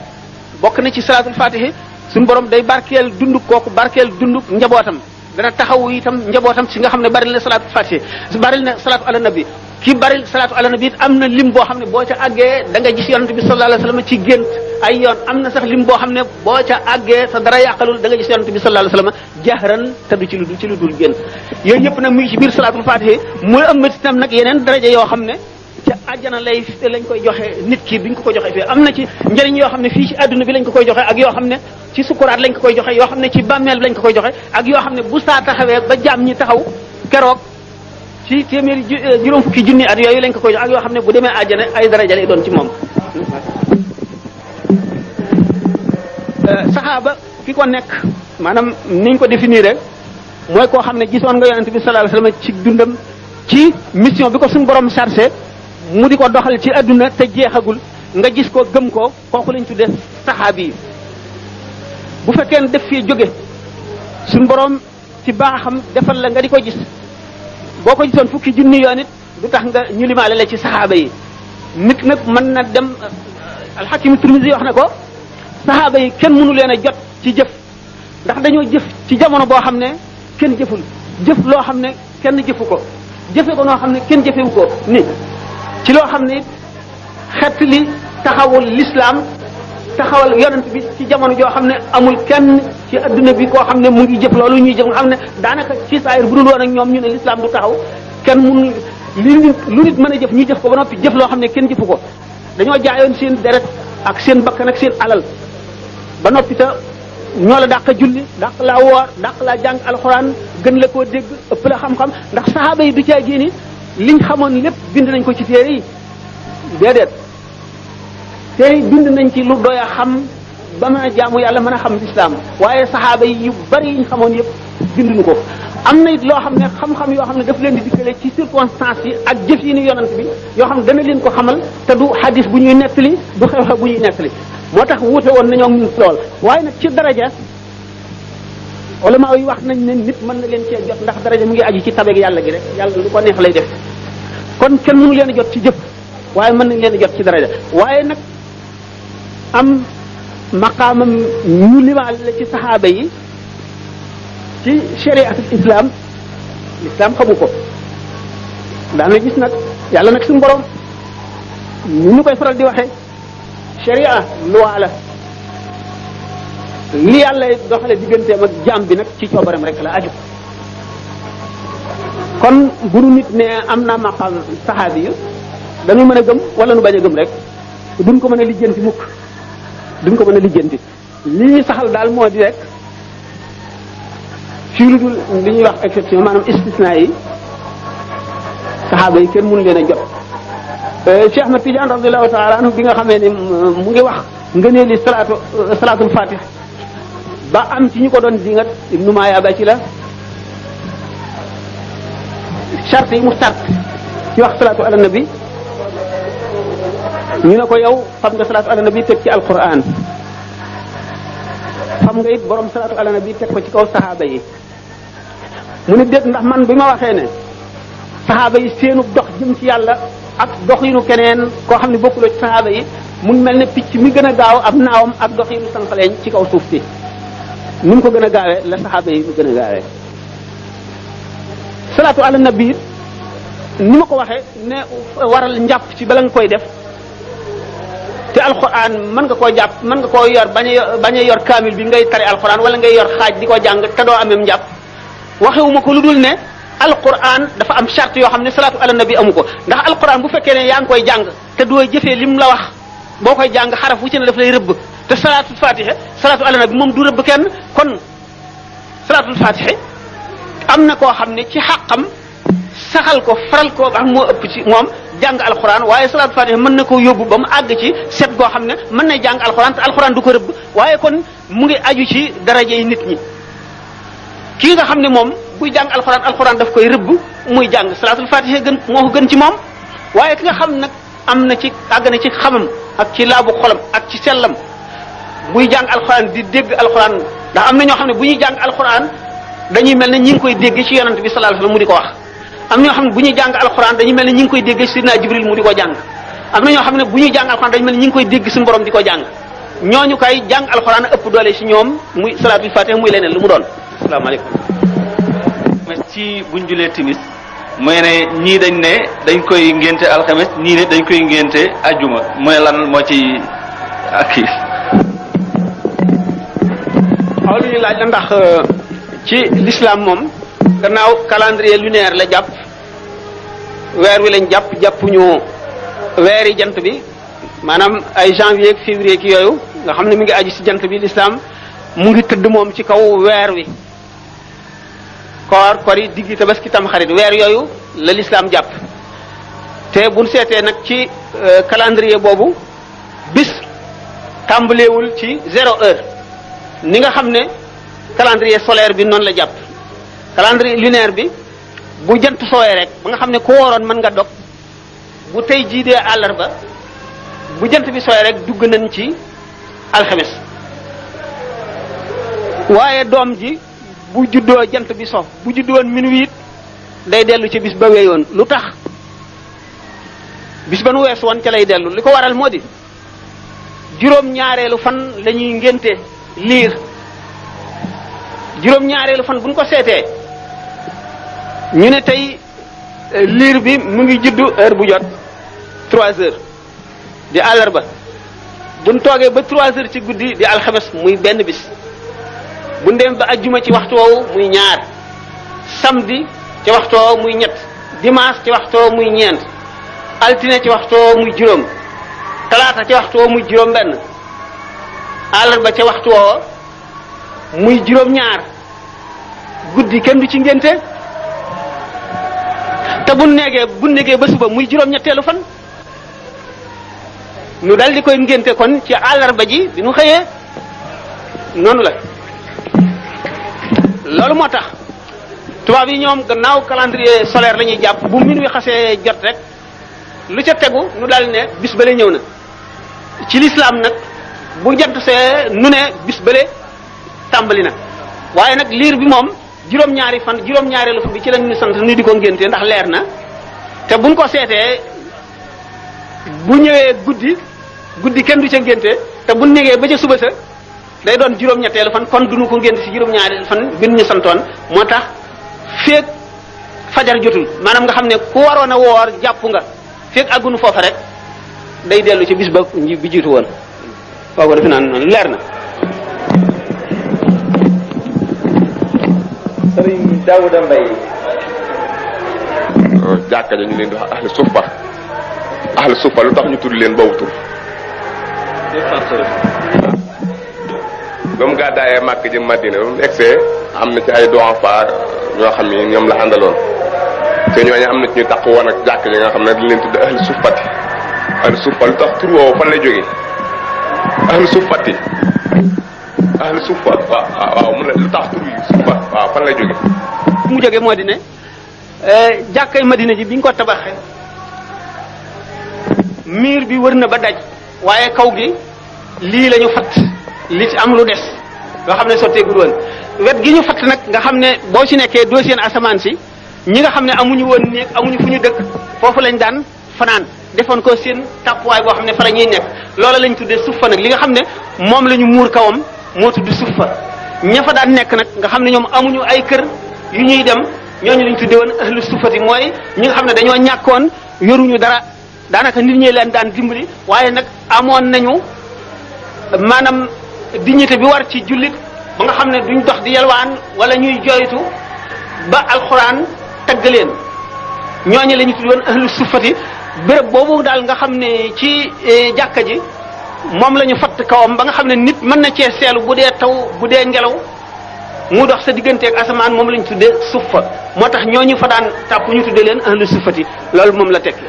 bokk na ci salaatul fatihi suñu borom day barkeel dunduk kooku barkeel dunduk njabootam dana taxaw itam njabootam si nga xam ne bari na salaatu fatiha bari na salaatu ala nabi ki bari salaatu ala nabi it am na lim boo xam ne boo ca àggee da nga gis yonent bi sallallahu alayhi wasallam ci gént ay yoon am na sax lim boo xam ne boo ca àggee sa dara yàqalul da nga gis yonent bi sallallahu alayhi wasallam jahran te du ci lu dul gént yooyu yëpp nag mu ngi ci biir salaatul fatiha muy am itam nag yeneen daraja yoo xam ne ca àjjana lañ koy joxe nit ki duñ ko joxe fii am na ci njëriñ yoo xam ne fii ci àdduna bi lañ ko koy joxe ak yoo xam ne ci sukuraat lañ ko koy joxe yoo xam ne ci bàmmeel bi lañ ko koy joxe ak yoo xam ne bu saa taxawee ba jaam ñi taxaw keroog ci téeméeri juróom fukki junni at yooyu lañ ko koy joxe ak yoo xam ne bu demee àjjana ay daraja lay doon ci moom. saxaaba ki ko nekk maanaam niñ ko définir rek mooy koo xam ne gisoon nga yonent bi sallallahu alayhi wasallam ci dundam ci mission bi ko suñu borom chargé. mu di ko doxal ci adduna te jeexagul nga gis ko gëm ko kooku lañ tuddee saxaabi yi bu fekkee ne def fii jóge suñ borom ci baaxam defal la nga di ko gis boo ko gisoon fukki junni yoon it du tax nga ñu limaale la ci saxaaba yi nit nag mën na dem alxakim Tirmisi wax na ko saxaaba yi kenn mënu leen a jot ci jëf ndax dañoo jëf ci jamono boo xam ne kenn jëful jëf loo xam ne kenn jëfu ko jëfe ko noo xam ne kenn jëfewu ko ni ci loo xam ne xet li taxawal l'islam taxawal yonent bi ci jamono joo xam ne amul kenn ci adduna bi koo xam ne mu ngi jëf loolu ñuy jëf nga xam ne daanaka ci saayir bu dul woon ak ñoom ñu ne l'islam du taxaw kenn mënul lu nit mën a jëf ñu jëf ko ba noppi jëf loo xam ne kenn jëfu ko dañoo jaayoon seen deret ak seen bakkan ak seen alal ba noppi te ñoo la dàq julli dàq laa woor dàq laa jàng alxuraan gën la koo dégg ëpp la xam-xam ndax saxaaba yi du caa génni liñ xamoon lépp bind nañ ko ci téere yi déedéet téere yi bind nañ ci lu doy a xam ba mën a jaamu yàlla mën a xam lislaam waaye saxaaba yi yu bari yiñ xamoon yëpp binduñu ko am na it loo xam ne xam-xam yoo xam ne daf leen di dikkale ci circonstances yi ak jëf yi ni yonent bi yoo xam ne dana leen ko xamal te du hadis bu ñuy nettali du xew-xew bu ñuy nettali moo tax wuute woon nañoo ñun lool waaye nag ci daraja ulama yi wax nañ ne nit mën na leen cee jot ndax daraja mu ngi aju ci tabeeg yàlla gi rek yàlla lu ko neex lay def kon kenn mënu leen a jot ci jëf waaye mën nañ leen a jot ci daraja waaye nag am maqaamam ñu limaal la ci saxaaba yi ci shariatul islam l'islam xamu ko daana gis nag yàlla nag suñu borom ñu ñu koy faral di waxee sharia loi la li yàlla doxale digganteem ak jaam bi nag ci coobareem rek la aju kon bu nu nit ne am naa maqaam saxaabi yu dañuy mën a gëm wala nu bañ a gëm rek duñ ko mën a lijjanti mukk duñ ko mën a lijjanti li ñuy saxal daal moo di rek fii lu dul li ñuy wax exception maanaam istisna yi saxaaba yi kenn mënu leen a jot Cheikh Ahmad Tidiane radiyallahu ta'ala anhu bi nga xamee ne mu ngi wax ngëneeli salaatul fatih ba am ci ñu ko doon dingat Ibnu Mayaaba ci la charte yi mu sart ci wax salaatu ala nabi ñu ne ko yow xam nga salaatu ala nabi teg ci alquran xam nga it borom salaatu ala nabi teg ko ci kaw saxaaba yi mu ne déet ndax man bi ma waxee ne saxaaba yi seenu dox jëm ci yàlla ak doxinu keneen koo xam ne bokkuloo ci saxaaba yi mu mel ne picc mi gën a gaaw ab naawam ak doxinu sànqaleñ ci kaw suuf si ni mu ko gën a gaawee la saxaaba yi mu gën a gaawee salaatu ala nabi ni ma ko waxee ne waral njàpp ci bala nga koy def te alquran mën nga koo jàpp mën nga koo yor bañ a yor kaamil bi ngay tari alquran wala ngay yor xaaj di ko jàng te doo amee njàpp waxewuma ko lu dul ne alquran dafa am charte yoo xam ne salaatu ala nabi amu ko ndax alquran bu fekkee ne yaa ngi koy jàng te doo jëfee lim la wax boo koy jàng xaraf wu ci ne daf lay rëbb te salaatul fatiha salaatu ala nabi moom du rëbb kenn kon salaatul fatiha am na koo xam ne ci xàqam saxal ko faral ko ba moo ëpp ci moom jàng alxuraan waaye salaatul fatiha mën na koo yóbbu ba mu àgg ci set goo xam ne mën na jàng alxuraan te alxuraan du ko rëbb waaye kon mu ngi aju ci daraje yi nit ñi kii nga xam ne moom buy jàng alxuraan daf koy rëbb muy jàng salaatul fatiha gën moo ko gën ci moom waaye ki nga xam nag am na ci àgg na ci xamam ak ci laabu xolam ak ci sellam buy jàng alxuraan di dégg alxuraan ndax am na ñoo xam ne bu ñuy jàng alxuraan dañuy mel ne ñi ngi koy dégg ci yonent bi sallallahu alayhi wasallam mu di ko wax am na ñoo xam ne bu ñuy jàng alxuraan dañuy mel ne ñi ngi koy dégg ci sidna Jibril mu di ko jàng am na ñoo xam ne bu ñuy jàng alxuraan dañu mel ne ñi ngi koy dégg suñu borom di ko jàng ñooñu kay jàng alxuraan ëpp doole ci ñoom muy salaatul fatiha muy leneen lu mu doon. asalaamaaleykum. ci buñ julee timis mooy ne ñii dañ ne dañ koy ngénte alxames ñii ne dañ koy ngénte ajjuma mooy lan moo ci ak kii. waaw lu ñuy laaj la ndax ci l'islam moom gannaaw calendrier lunaire la jàpp weer wi lañ jàppuñu weeri jant bi maanaam ay janvier ak février ki yooyu nga xam ne mi ngi aju ci jant bi l'islam mu ngi tëdd moom ci kaw weer wi koor kori diggi tabaski tam xarit weer yooyu la l'islam jàpp te buñ seetee nag ci calendrier boobu bis tàmbalewul ci 0 heure ni nga xam ne calendrier solaire bi noonu la jàpp calendrier lunaire bi bu jant sooyee rek ba nga xam ne ku wooroon mën nga dog bu tey jii dee àllarba bu jant bi sooyee rek dugg nañ ci alxames waaye doom ji bu juddoo jant bi so bu juddoon minuit day dellu ci bis ba weyoon lu tax bis ba nu weesu woon ca lay dellu li ko waral moo di juróom-ñaareelu fan la ñuy ngénte liir juróom-ñaareelu fan bu ñu ko seetee ñu ne tey liir bi mu ngi juddu heure bu jot 3 heures di àllarba bu ñu toogee ba 3 heures ci guddi di alxames muy benn bis bu ñu dem ba ajjuma ci waxtu woowu muy ñaar samedi ci waxtu woowu muy ñett dimanche ci waxtu woowu muy ñeent altine ci waxtu woowu muy juróom talaata ci waxtu woowu muy juróom benn àllarba ca waxtu woowu muy juróom-ñaar guddi kenn du ci ngénte te bu neegee ba suba muy juróom-ñetteelu fan nu dal di koy ngénte kon ci àllarba ji bi nu xëyee noonu la loolu moo tax tubaab yi ñoom gannaaw calendrier solaire la ñuy jàpp bu minuit xasee jot rek lu ca tegu nu dal ne bis bële ñëw na ci l'islam nag bu jant see nu ne bis bële tàmbali na waaye nag liir bi moom juróom-ñaareelu fan bi ci lañ ñu sant nu di ko ngénte ndax leer na te buñ ko seetee bu ñëwee guddi kenn du ca ngénte te bu négee ba ca suba sa day doon juróom-ñetteelu fan kon duñu ko ngénte ci juróom-ñaareelu fan bi ñu santoon moo tax feek fajar jotul maanaam nga xam ne ku waroon a woor jàpp nga feek àggunu foofa rek day dellu ci bis ba bi jiitu woon waaw ko defe naa noonu leer na. Sëriñ Daouda Mbaye. jàkka ja ñu leen di wax ahlu suffa lu tax ñu tudd leen boobu tur. ba mu gàddaayee Màkk jëm Madina ba mu egsee am na ci ay doxam fa ñoo xam ni ñoom la àndaloon te ñooñu am na ci ñu taq woon ak jàkka ja nga xam ne dañ leen tudd ahlu suffati ahlu suffa lu tax tur woowu fan lay jógee ahlu suffati ahlu suffa waaw mu ne lu tax tur yi suffa waaw fan lay jógee. mu jógee moo di ne jàkkay Madina ji bi ñu ko tabaxee miir bi wër na ba daj waaye kaw gi lii la ñu fatt li ci am lu des loo xam ne sotteegul woon wet gi ñu fatt nag nga xam ne boo ci nekkee doo seen asamaan si ñi nga xam ne amuñu woon néeg amuñu fu ñu dëkk foofu lañ daan fanaan defoon ko seen tàppuwaay boo xam ne fa la ñuy nekk loola lañ tuddee suffa nag li nga xam ne moom la ñu muur kawam moo tudd suffa ña fa daan nekk nag nga xam ne ñoom amuñu ay kër yu ñuy dem ñooñu lañ tuddee woon ahlu suffati mooy ñi nga xam ne dañoo ñàkkoon yoruñu dara daanaka nit ñi leen daan dimbali waaye nag amoon nañu maanaam dignité bi war ci jullit ba nga xam ne duñ dox di yalwaan wala ñuy joytu ba alxuraan tagg leen ñooñu la ñu tuddee woon ahlu suffati béréb boobu daal nga xam ne ci jàkka ji moom la ñu fatt kawam ba nga xam ne nit mën na cee seelu bu dee taw bu dee ngelaw mu dox sa digganteeg asamaan moom la ñu tuddee suffa moo tax ñooñu fa daan tàpp ñu tuddee leen ahlu suffati loolu moom la tekki.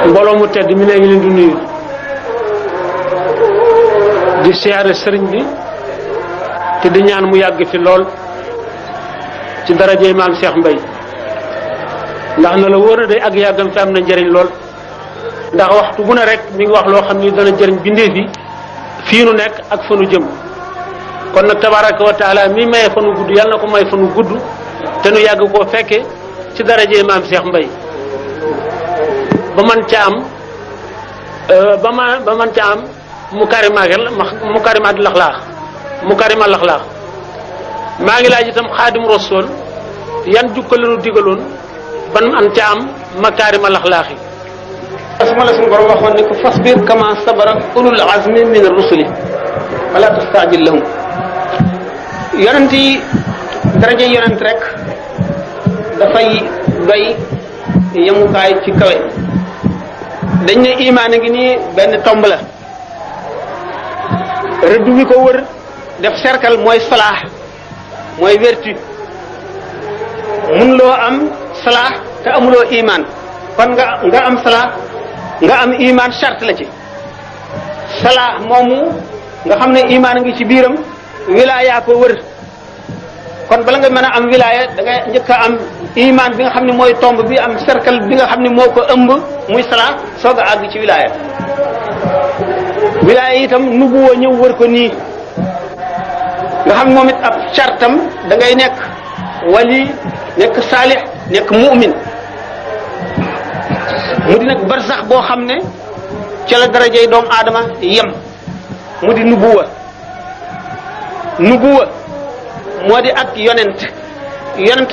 mbooloo mu tedd mi ne ngi leen di nuyu di siyaare sëriñ bi te di ñaan mu yàgg fi lool ci darajey maam Cheikh Mbaye ndax na la wóor na day ak yàggam fi am na njëriñ lool ndax waxtu bu ne rek mi ngi wax loo xam ni dana jëriñ bindee fi fii nu nekk ak fa nu jëm kon nag tabaraka wa taala mi maye fa nu gudd yàlla na ko may fa nu gudd te nu yàgg koo fekke ci darajey maam Cheikh Mbaye ba man ca am ba man ca am mukarimaat laxlaax mukarima laxlaax maa ngi laaj itam xaadim rasul yan jukka la nu digaloon ban an ca am makarima laxlaax yi asma la suñu borom waxoon ne ko fasbir kama sabara ulul azmi min ar-rusuli wala tastajil lahum yonent yi daraja yonent rek dafay doy yemukaay ci kawe dañ ne imaan a ngi nii benn tomb la rëdd wi ko wër def cercle mooy salaax mooy vertu mun loo am salaax te amuloo imaan kon nga am salaax nga am imaan charte la ci salaax moomu nga xam ne imaan a ngi ci biiram wilaaya ko wër kon bala nga mën a am wilaaya da ngay njëkk a am imaan bi nga xam ne mooy tomb bi am cercle bi nga xam ne moo ko ëmb muy salaax soog a àgg ci wilaaya wilaaya itam nubuwa ñëw wër ko nii nga xam moom it ab chartam da ngay nekk wali nekk saalix nekk mu'min mu di nag barsax boo xam ne ca la darajey doomu aadama yem mu di nubuwa moo di ak yonent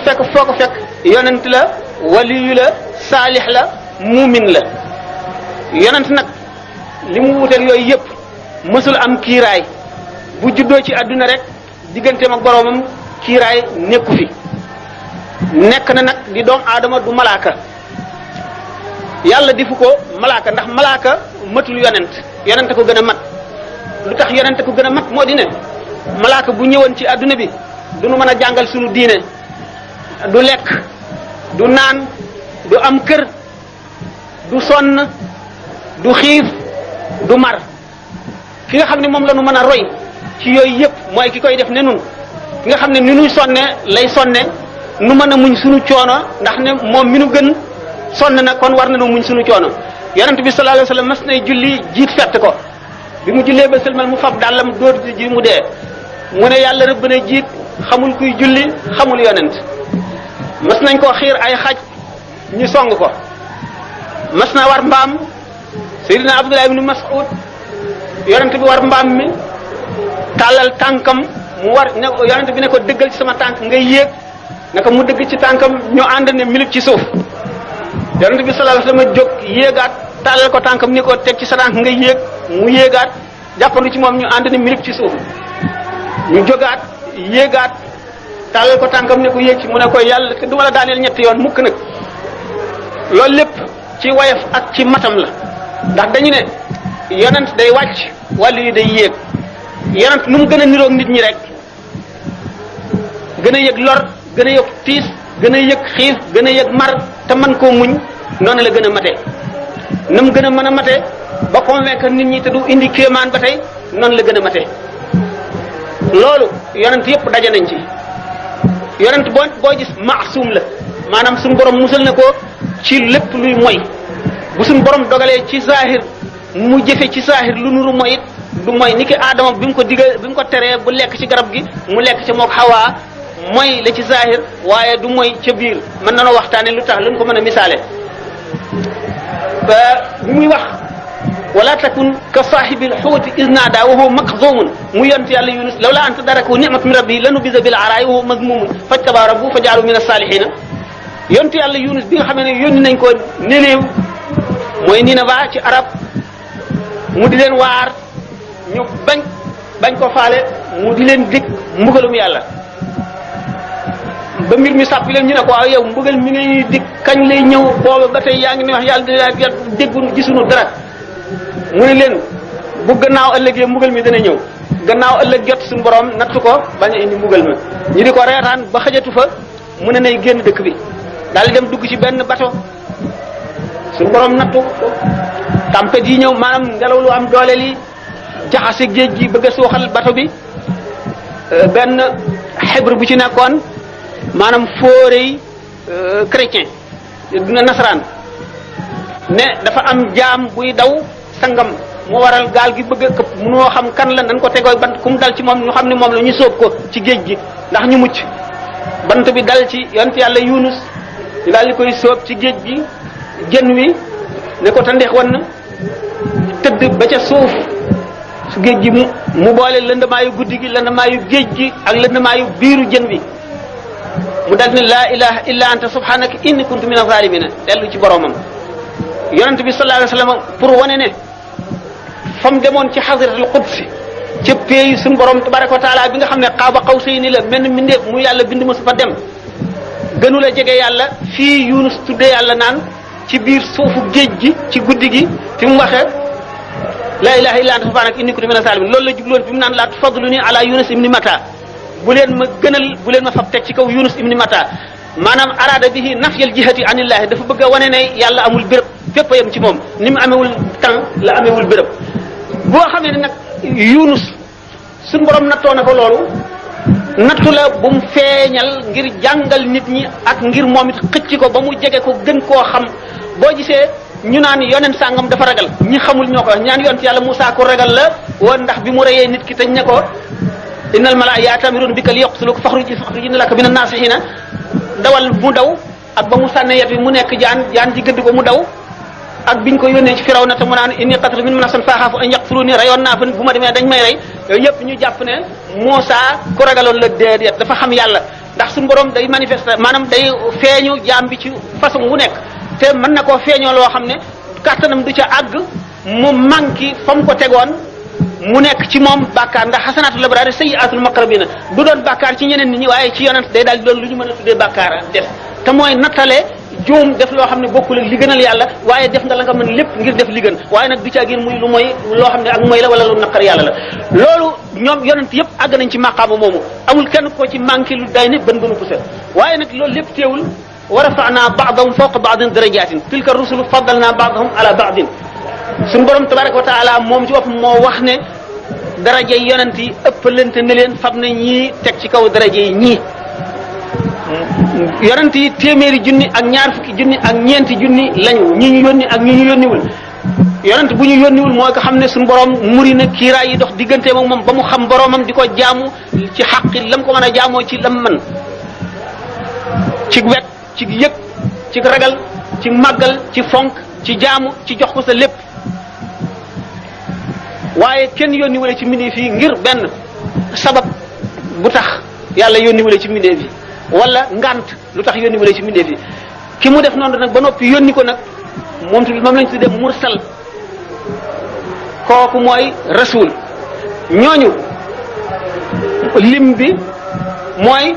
fekk foo ko fekk yonent la waliyu la saalix la mu'min la yonent nag li mu wuteeg yooyu yëpp mësul am kiiraay bu juddoo ci àdduna rek digganteem ak boroomam kiiraay nekku fi nekk na nag di doomu aadama du malaaka yàlla difu ko malaaka ndax malaaka matul yonent ko gën a mat lu tax yonent ko gën a mat moo di ne malaaka bu ñëwoon ci àdduna bi du nu mën a jàngal sunu diine du lekk du naan du am kër du sonn du xiif du mar ki nga xam ne moom la nu mën a roy ci yooyu yëpp mooy ki koy def ne nun ki nga xam ne ni nuy sonne lay sonne nu mën a muñ sunu coono ndax ne moom mi nu gën sonn na kon war na nu muñ sunu coono yonent bi sallallahu alayhi wasallam mas nay julli jiit fett ko bi mu jullee ba sëlmal mu fab dàllam dóor ji mu dee mu ne yàlla rëbb na jiit xamul kuy julli xamul yonent mas nañ koo xiir ay xaj ñu song ko mas na war mbaam Seydina Abdullah ibn Mas'ud yonent bi war mbaam mi tàllal tànkam mu war ne yonent bi ne ko dëggal ci sama tànk nga yéeg naka mu dëgg ci tànkam ñu ànd ne minute ci suuf yonent bi sallallahu alayhi wasallam jóg yéegaat tàllal ko tànkam ni ko teg ci sa tànk nga yéeg mu yéegaat jàppandu ci moom ñu ànd ne minute ci suuf ñu jógaat yéegaat tàllal ko tànkam ne ko yéeg ci mu ne ko yàlla du ma la daaneel ñetti yoon mukk nag loolu lépp ci wayaf ak ci matam la ndax dañu ne yonent day wàcc wàllu yi day yéeg yonent nu mu gën a niroog nit ñi rek gën a yëg lor gën a yëg tiis gën a yëg xiif gën a yëg mar te mën koo muñ noonu la gën a mate na mu gën a mën a mate ba convaincre nit ñi te du indi kéemaan ba tey noonu la gën a mate loolu yonent yëpp daje nañ ci yonent boo gis maasum la maanaam suñu borom musal na ko ci lépp luy moy bu suñu borom dogalee ci zahir mu jëfe ci zahir lu nuru moy it du moy ni ki aadama bi mu ko digal bi mu ko teree bu lekk ci garab gi mu lekk ci mook xawaa moy la ci zahir waaye du moy ca biir mën na noo waxtaane lu tax luñ ko mën a misaale bi muy wax wala takun ka saahibil xuuti iz naada wa huwa makzumun mu yont yàlla yunus lawla an tadarakahu ni'matun min rabbi lanubida bil araai wa huwa mazmumun fajtaba rabbuhu fa jaalahu min as-saalihiina yont yàlla yunus bi nga xam ne yónni nañ ko Nénéew mooy Nineva ci arab mu di leen waar ñu bañ ko faale mu di leen dig mbugalum yàlla ba mbir mi sàppi leen ñu ne ko waaw yow mbugal mi ngay dig kañ lay ñëw booba ba tey yaa ngi ni wax yàlla déggunu gisunu dara mu ne leen bu gannaaw ëllëgee mbugal mi dana ñëw gannaaw ëllëg jot suñu borom nattu ko bañ a indi mbugal ma ñu di ko reetaan ba xajatu fa mu ne nay génn dëkk bi daal di dem dugg ci benn bato suñu borom nattu tempête yi ñëw maanaam ngelaw lu am doole li jaxase géej gi bëgg a suuxal bato bi benn xibre bu ci nekkoon maanaam fóorey chrétien dina nasaraan ne dafa am jaam buy daw sangam moo waral gaal gi bëgg a këpp munoo xam kan la nan ko tegooy bant ku mu dal ci moom ñu xam ne moom la ñu sóob ko ci géej gi ndax ñu mucc bant bi dal ci yonent yàlla Yunus ñu daal di koy sóob ci géej gi jën wi ne ko tandeex wan na tëdd ba ca suuf su géej gi mu boole lëndamaayu guddi gi lëndamaayu géej gi ak lëndamaayu biiru jën bi mu dal ne laa ilaha illa anta subhanaka inni kuntu min az-zalimina dellu ci boromam. yonent bi sallallahu alayhi wasallam pour wane ne fa mu demoon ci xasratul qudsi ca pays suñu borom tabaraka wa taala bi nga xam ne qaaba qawsayni la mel ni mbindeef mu yàlla bind ma su fa dem gënu la jege yàlla fii Yunus tuddee yàlla naan ci biir suufu géej gi ci guddi gi fi mu waxee laa ilaha illa anta subhanaka inni kuntu mina zalimin loolu la jubloon fi mu naan laa tufadluni ala Yunus ibni Mata bu leen ma gënal bu leen ma fab teg ci kaw Yunus ibni Mata maanaam araada bihi nafyal jihati anillahi dafa bëgg a wane ne yàlla amul béréb fépp a yem ci moom ni mu amewul temps la amewul béréb boo xamee ne nag Yunus suñu borom nattoo na ko loolu nattu la bu mu feeñal ngir jàngal nit ñi ak ngir moom it xëcc ko ba mu jege ko gën koo xam boo gisee ñu naan yonent sàngam dafa ragal ñi xamul ñoo ko wax ñaan yonent yàlla Musaa ko ragal la woon ndax bi mu reyee nit ki tañ ne ko innal malaa ya'tamiruna bika liyaqtuluka fakhruj inna laka mina naasihina dawal mu daw ak ba mu sànne yet bi mu nekk jaan ji gëdd ko mu daw ak biñ ko yónnee ci Firawna te mu naan inni qataltu minhum nafsan fa axaafu an yaqtuluni rayoon naa fa bu ma demee dañ may rey yooyu yëpp ñu jàpp ne Muusaa ko ragaloon la déedéet dafa xam yàlla ndax suñu borom day manifester maanaam day feeñu jaam bi ci façon wu nekk te mën na koo feeñoo loo xam ne kàttanam du ca àgg mu manqué fa mu ko tegoon mu nekk ci moom bàkkaar ndax xasanaatul abraar sayyi'aatul muqarrabiina du doon bàkkaar ci ñeneen nit ñi waaye ci yonent day daal di doon lu ñu mën a tuddee bàkkaar def te mooy nattale juum def loo xam ne bokkul ak li gënal yàlla waaye def nga la nga mën lépp ngir def li gën waaye nag du ca gën muy lu mooy loo xam ne ak mooy la wala lu naqar yàlla la loolu ñoom yonent yëpp àgg nañ ci maqaama moomu amul kenn ko ci manqué lu day ne bën bënu pusa waaye nag loolu lépp teewul wa rafa'naa ba'dahum fawqa ba'din darajaatin tilka rusulu faddalnaa ba'dahum ala ba'din suñu borom tabaraka wa taala moom ci boppam moo wax ne daraja yi yonent yi ëppalante ne leen fab na ñii teg ci kaw daraja yi ñii yonent yi téeméeri junni ak ñaar fukki junni ak ñeenti junni lañu ñi ñu yónni ak ñi ñu yónniwul yonent bu ñu yónniwul mooy ko xam ne suñu borom muri na kiiraay yi dox digganteem ak moom ba mu xam boromam di ko jaamu ci xaqi lam ko mën a jaamoo ci lam man ci wet ci yëg ci ragal ci màggal ci fonk ci jaamu ci jox ko sa lépp waaye kenn yónni wala ci mbindeef yi ngir benn sabab bu tax yàlla yónni wala ci mbindeef yi wala ngant lu tax yónni wala ci mbindeef yi ki mu def noonu nag ba noppi yónni ko nag moom lañ tuddee mursal kooku mooy rasul ñooñu lim bi mooy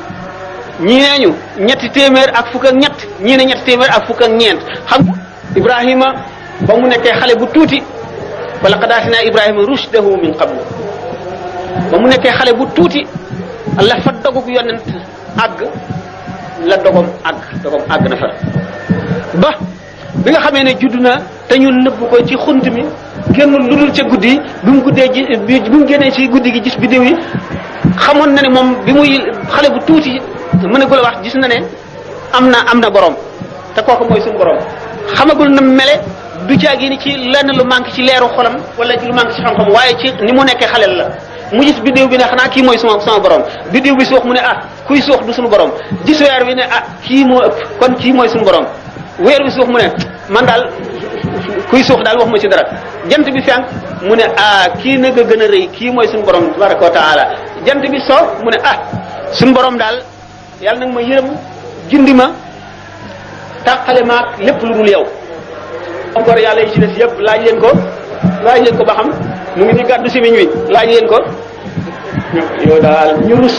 ñi neeñu ñetti téeméer ak fukk ak ñett ñii ne ñetti téeméer ak fukk ak ñeent xam nga Ibrahima ba mu nekkee xale bu tuuti wa laqad aatinaa Ibrahima rushdahu min qablu ba mu nekkee xale bu tuuti la fa dogug yonent àgg la dogom àgg na fa ba bi nga xamee ne judd na te ñu nëbb ko ci xunt mi génn lu dul ca guddi bi mu guddee ji bi mu génnee ci guddi gi gis biddew yi xamoon na ne moom bi muy xale bu tuuti mën a gula wax gis na ne am na borom te kooku mooy suñu borom xamagul na mele du caagi ni ci lenn lu manqué ci leeru xolam wala ci lu manqué ci xam-xam waaye ci ni mu nekkee xaleel la mu gis biddew bi ne xanaa kii mooy sama borom biddew bi suux mu ne kuy suux du suñu borom gis weer bi ne kii moo ëpp kon kii mooy suñu borom weer bi suux mu ne man daal kuy suux daal wax ma ci dara jant bi fenk mu ne kii nag a gën a rëy kii mooy suñu borom tabaraka wa taala jant bi soo mu ne suñu borom daal yàlla nag ma yërëm gindi ma tàqale maag lépp lu dul yow encore yàlla yi ci des yëpp laaj leen ko ba xam mu ngi ni gàddu simiñ wi laaj leen ko yow daal ñu rus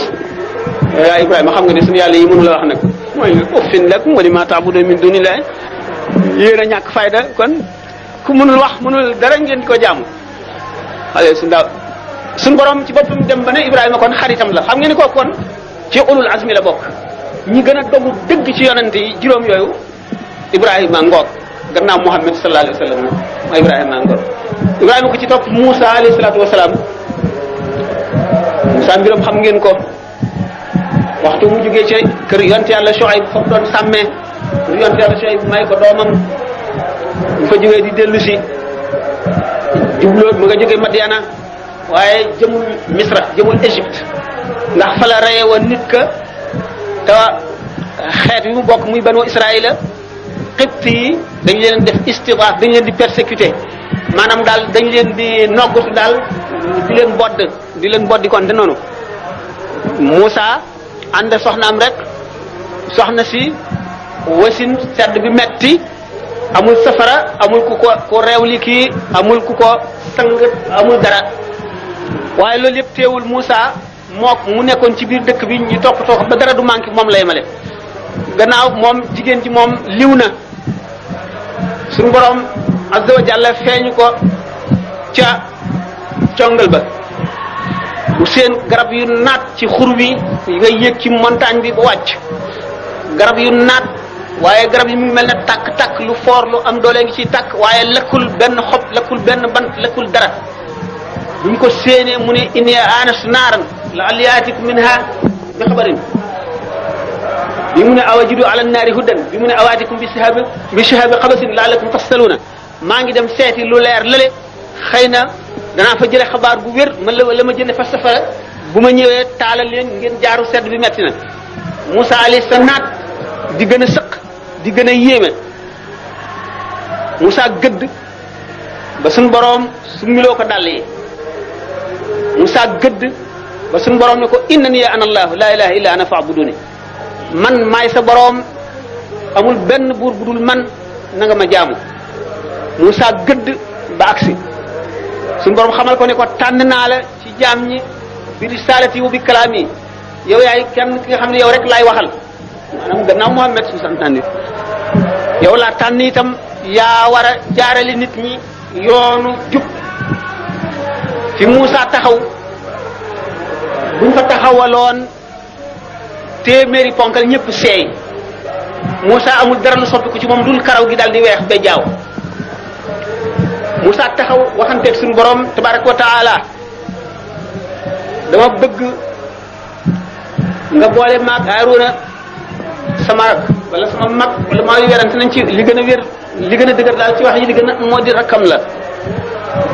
yaa Ibrahima xam nga ne suñu yàlla yi mënu la wax nag mooy uffin lakum wa lima ta'budun min dunillahi yéen a ñàkk fayda kon ku mënul wax mënul dara ngeen di ko jaamu xale suñu borom ci boppam dem ba ne Ibrahima kon xaritam la xam ngeen ni ko kon ci ulul azmi la bokk ñi gën a dogu dëgg ci yonent yi juróom yooyu Ibrahima ngoog gannaaw Muhammad sallallahu alayhi wa sallam mooy Ibrahima ngoog Ibrahima ko ci topp Moussa alayhi salaatu wa salaam Moussa mbiram xam ngeen ko waxtu mu jógee ci kër yonent yàlla Shuayb fa mu doon sàmmee kër yonent yàlla Shuayb may ko doomam mu fa jógee di dellu si jubloo mu nga jógee Madiana waaye jëmul Misra jëmul Égypte ndax fa la reye woon nit ka te xeet wi mu bokk muy banu Israëla xibt yi dañ leen def istidaaf dañ leen di persécuté maanaam daal dañ leen di noggatu daal di leen boddi kon de noonu Moussa ànd soxnaam rek soxna si wasin sedd bi metti amul safara amul ku reewli kii amul ku ko sang amul dara waaye loolu yëpp teewul Moussa mu nekkoon ci biir dëkk bi ñu toppatoo ko ba dara du manqué moom lay male gannaaw moom jigéen ci moom liw na suñu borom azza wa jalla feeñu ko ca congal ba bu seen garab yu naat ci xur wi ngay yéeg ci montagne bi ba wàcc garab yu naat waaye garab yi mu mel ne tàkk-tàkk lu foor lu am doole ngi ciy tàkk waaye lekkul benn xob lekkul benn bant lekkul dara bu ñu ko séenee mu ne inni anastu naaran la'alli aatikum minha bi xabarin bi mu ne awajidu ala naari hudan bi mu ne awaatikum bi shihabi xabasin la'allakum tastaluna maa ngi dem seeti lu leer lële xëy na danaa fa jële xabaar bu wér man la ma jëne fa safara bu ma ñëwee taalal leen ngeen jaaru sedd bi metti na Moussa alayhi salaam di gën a sëq di gën a yéeme Moussa gëdd ba suñ boroom summiloo ko dàll yi Moussa gëdd ba suñ boroom ne ko innani ana allahu la ilaha illa ana fa'buduni man maay sa boroom amul benn buur bu dul man na nga ma jaamu Moussa gëdd ba agsi suñ boroom xamal ko ne ko tànn naa la ci jaam ñi bi risalati wa bi kalaami yow yaay kenn ki nga xam ne yow rek laay waxal maanaam gannaaw Muhammad soixante-dix yow laa tànn itam yaa war a jaarale nit ñi yoonu jub fi Moussa taxaw buñ fa taxawaloon téeméeri ponkal ñëpp seey Moussa amul dara lu soppiku ci moom dul karaw gi daal di weex ba jaaw Moussa taxaw waxanteeg suñu borom tabaraka wa taala dama bëgg nga boole maag Aaruna sama rak wala sama mag wala maa yu werante nañ ci li gën a wér li gën a dëgër daal ci wax yi li gën a moo di rakkam la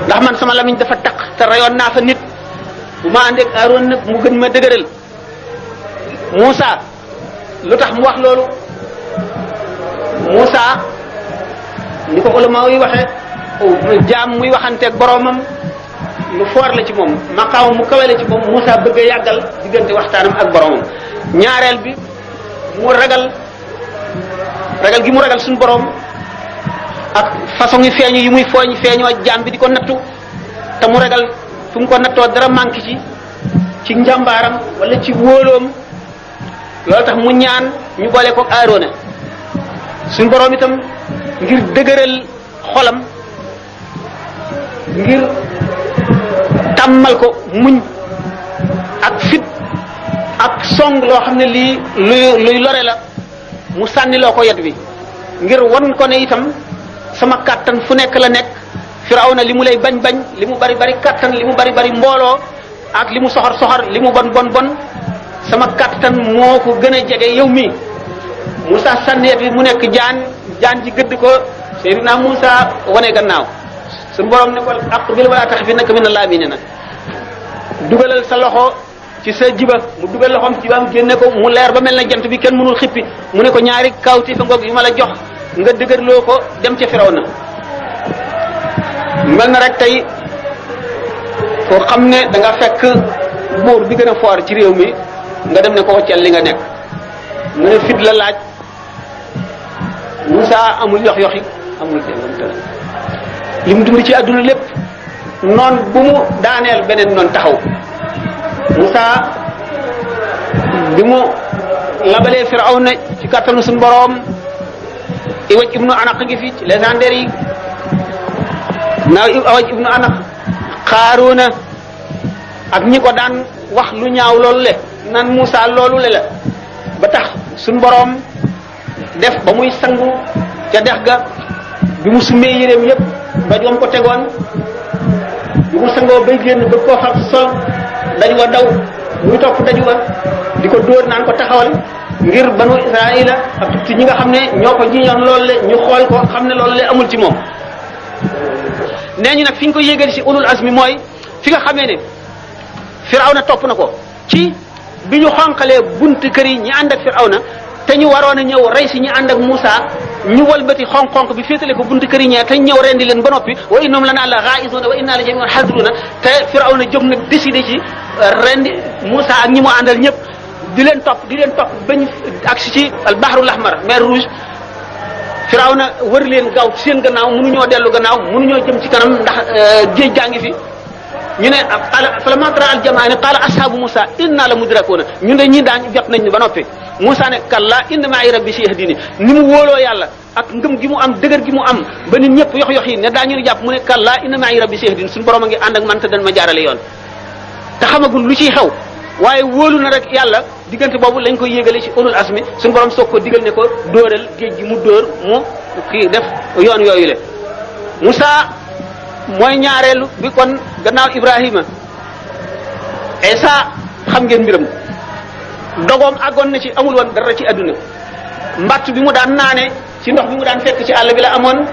ndax man sama lamiñ dafa taq te rayoon naa fa nit bu ma àndeeg Aaruna nag mu gën ma dëgëral Moussa lu tax mu wax loolu Moussa ni ko ulama yi waxee jaam muy waxanteeg boromam lu foor la ci moom maqaam mu kawe la ci moom Moussa bëgg a yàggal diggante waxtaanam ak boromam ñaareel bi mu ragal gi mu ragal suñu borom ak façon yi feeñu yi muy feeñoo jaam bi di ko nattu te mu ragal fu mu ko nattoo dara manqué ci njàmbaaram wala ci wóoloom loolu tax mu ñaan ñu boole ko Aarona suñu borom itam ngir dëgëral xolam ngir tàmmal ko muñ ak fit ak song loo xam ne lii luy lore la mu sànniloo ko yet bi ngir wan ko ne itam sama kàttan fu nekk la nekk Firawna li mu lay bañ li mu bari bari kàttan li mu bari bari mbooloo ak li mu soxor li mu bon sama kàttan moo ko gën a jege yow mi Moussa sànni yet bi mu nekk jaan ji gëdd ko Seydina Moussa wane gannaaw suñu borom ne ko aqbil wala taxaf innaka mina al-aaminiina dugalal sa loxo ci sa jiba mu dugal loxoom ci jibaam génne ko mu leer ba mel na jant bi kenn mënul xippi mu ne ko ñaari kawti fa ngoog yu ma la jox nga dëgërloo ko dem ca Firawna mel na rek tey foo xam ne da nga fekk buur bi gën a foor ci réew mi nga dem ne ko waccal li nga nekk mu ne fit la laaj Moussa amul yox-yoxi amul déngamtala li mu dund ci àdduna lépp noon bu mu daaneel beneen noon taxaw Moussa bi mu labalee Firawna ci kattanu suñu boroom Iwaj ibnu Anaq ngi fi ci légendaire yi naaw Iwaj ibnu Anaq Xaaruuna ak ñi ko daan wax lu ñaaw loolu le naan Moussa loolu le la ba tax suñu boroom def ba muy sangu ca dex ga bi mu summee yéreem yépp doj wam ko tegoon bi mu sangoo bay génn bëgg koo far sol daju wa daw muy topp daju wa di ko dóor naan ko taxawal ngir banu Israila ak ci ñi nga xam ne ñoo ko jiñoon loolu le ñu xool ko xam ne loolu le amul ci moom nee ñu nag fi ñu ko yéegali si ulul azmi mooy fi nga xamee ne Firawna topp na ko ci bi ñu xonqalee buntu kër yi ñi ànd ak Firawna te ñu waroon a ñëw rey si ñi ànd ak Moussa ñu walbati xonk-xonk bi féetale ko buntu këri ñee te ñëw rendi leen ba noppi wa innahum lana la ghaizuna wa inna la jami'un hadiruna te Firawna jóg nag décidé ci rendi Moussa ak ñi mu àndal ñëpp di leen topp bañ agsi ci al bahrul ahmar mer rouge Firawna wër leen gaaw ci seen gannaaw mënuñoo dellu gannaaw mënuñoo jëm ci kanam ndax géej gaa ngi fi ñu ne falamma tara al jamaani qala ashabu Moussa inna la mudrakuna ñu ne ñi daañ jot nañ ba noppi Moussa ne kalla inna ma'i rabbi sayahdini ni mu wóoloo yàlla ak ngëm gi mu am dëgër gi mu am ba nit ñëpp yox yi ne daañu ñu jàpp mu ne kalla inna ma'i rabbi sayahdini suñu borom a ngi ànd ak man te dañ ma jaarale yoon te xamagul lu ciy xew waaye wóolu na rek yàlla diggante boobu lañ koy yégale ci ulul asmi suñu borom soog ko digal ne ko dóoral géej gi mu dóor mu kii def yoon yooyu le Moussa mooy ñaareelu bi kon gannaaw Ibrahima Isa xam ngeen mbiram dogoom àggoon na ci amul woon dara ci àdduna mbatt bi mu daan naane ci ndox bi mu daan fekk ci àll bi la amoon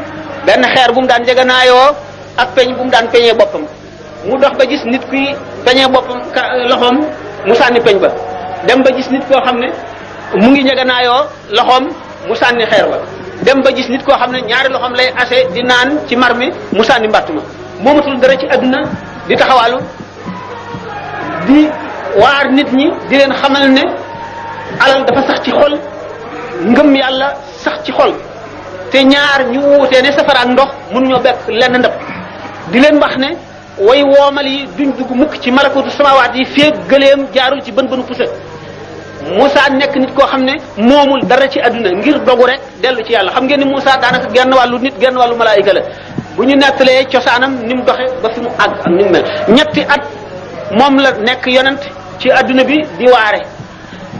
benn xeer bu mu daan jeganaayoo ak peñ bu mu daan peñee boppam mu dox ba gis nit kuy peñee boppam loxoom mu sànni peñ ba dem ba gis nit koo xam ne mu ngi jeganaayoo loxoom mu sànni xeer ba dem ba gis nit koo xam ne ñaari loxoom lay ase di naan ci mar mi mu sànni mbatt ma moomatul dara ci àdduna di taxawaalu di waar nit ñi di leen xamal ne alal dafa sax ci xol ngëm yàlla sax ci xol te ñaar ñu wuutee ne safara ak ndox mënuñoo bekk lenn ndab di leen wax ne way woomal yi duñ dugg mukk ci malakutu samawaat yi feeg gëleem jaarul ci bën bënu pusa Moussa nekk nit koo xam ne moomul dara ci àdduna ngir dogu rek dellu ci yàlla xam ngeen ni Moussa daanaka genn wàllu nit genn wàllu malaayika la bu ñu nettalee cosaanam ni mu doxe ba fi mu àgg ak ni mu mel ñetti at moom la nekk yonent ci adduna bi di waare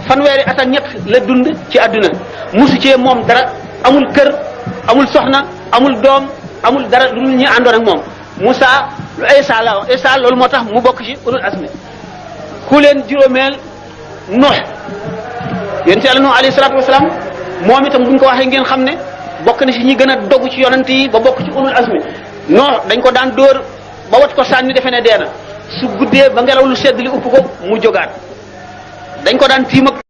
fanweeri at ak ñett la dund ci adduna musu cee moom dara amul kër amul soxna amul doom amul dara lu ñu àndoon ak moom Moussa lu Isa la Isa loolu moo tax mu bokk ci ulul asmi ku leen juróomeel Nuh yonent Yàlla Nuh alayhi salaatu wasalaam moom itam bu ñu ko waxee ngeen xam ne bokk na ci ñi gën a dogu ci yonent yi ba bokk ci ulul asmi Nuh dañ ko daan dóor ba wat ko sànni defe ne dee na su guddee ba ngelaw lu sedd li upp ko mu jógaat dañ ko daan tiim ak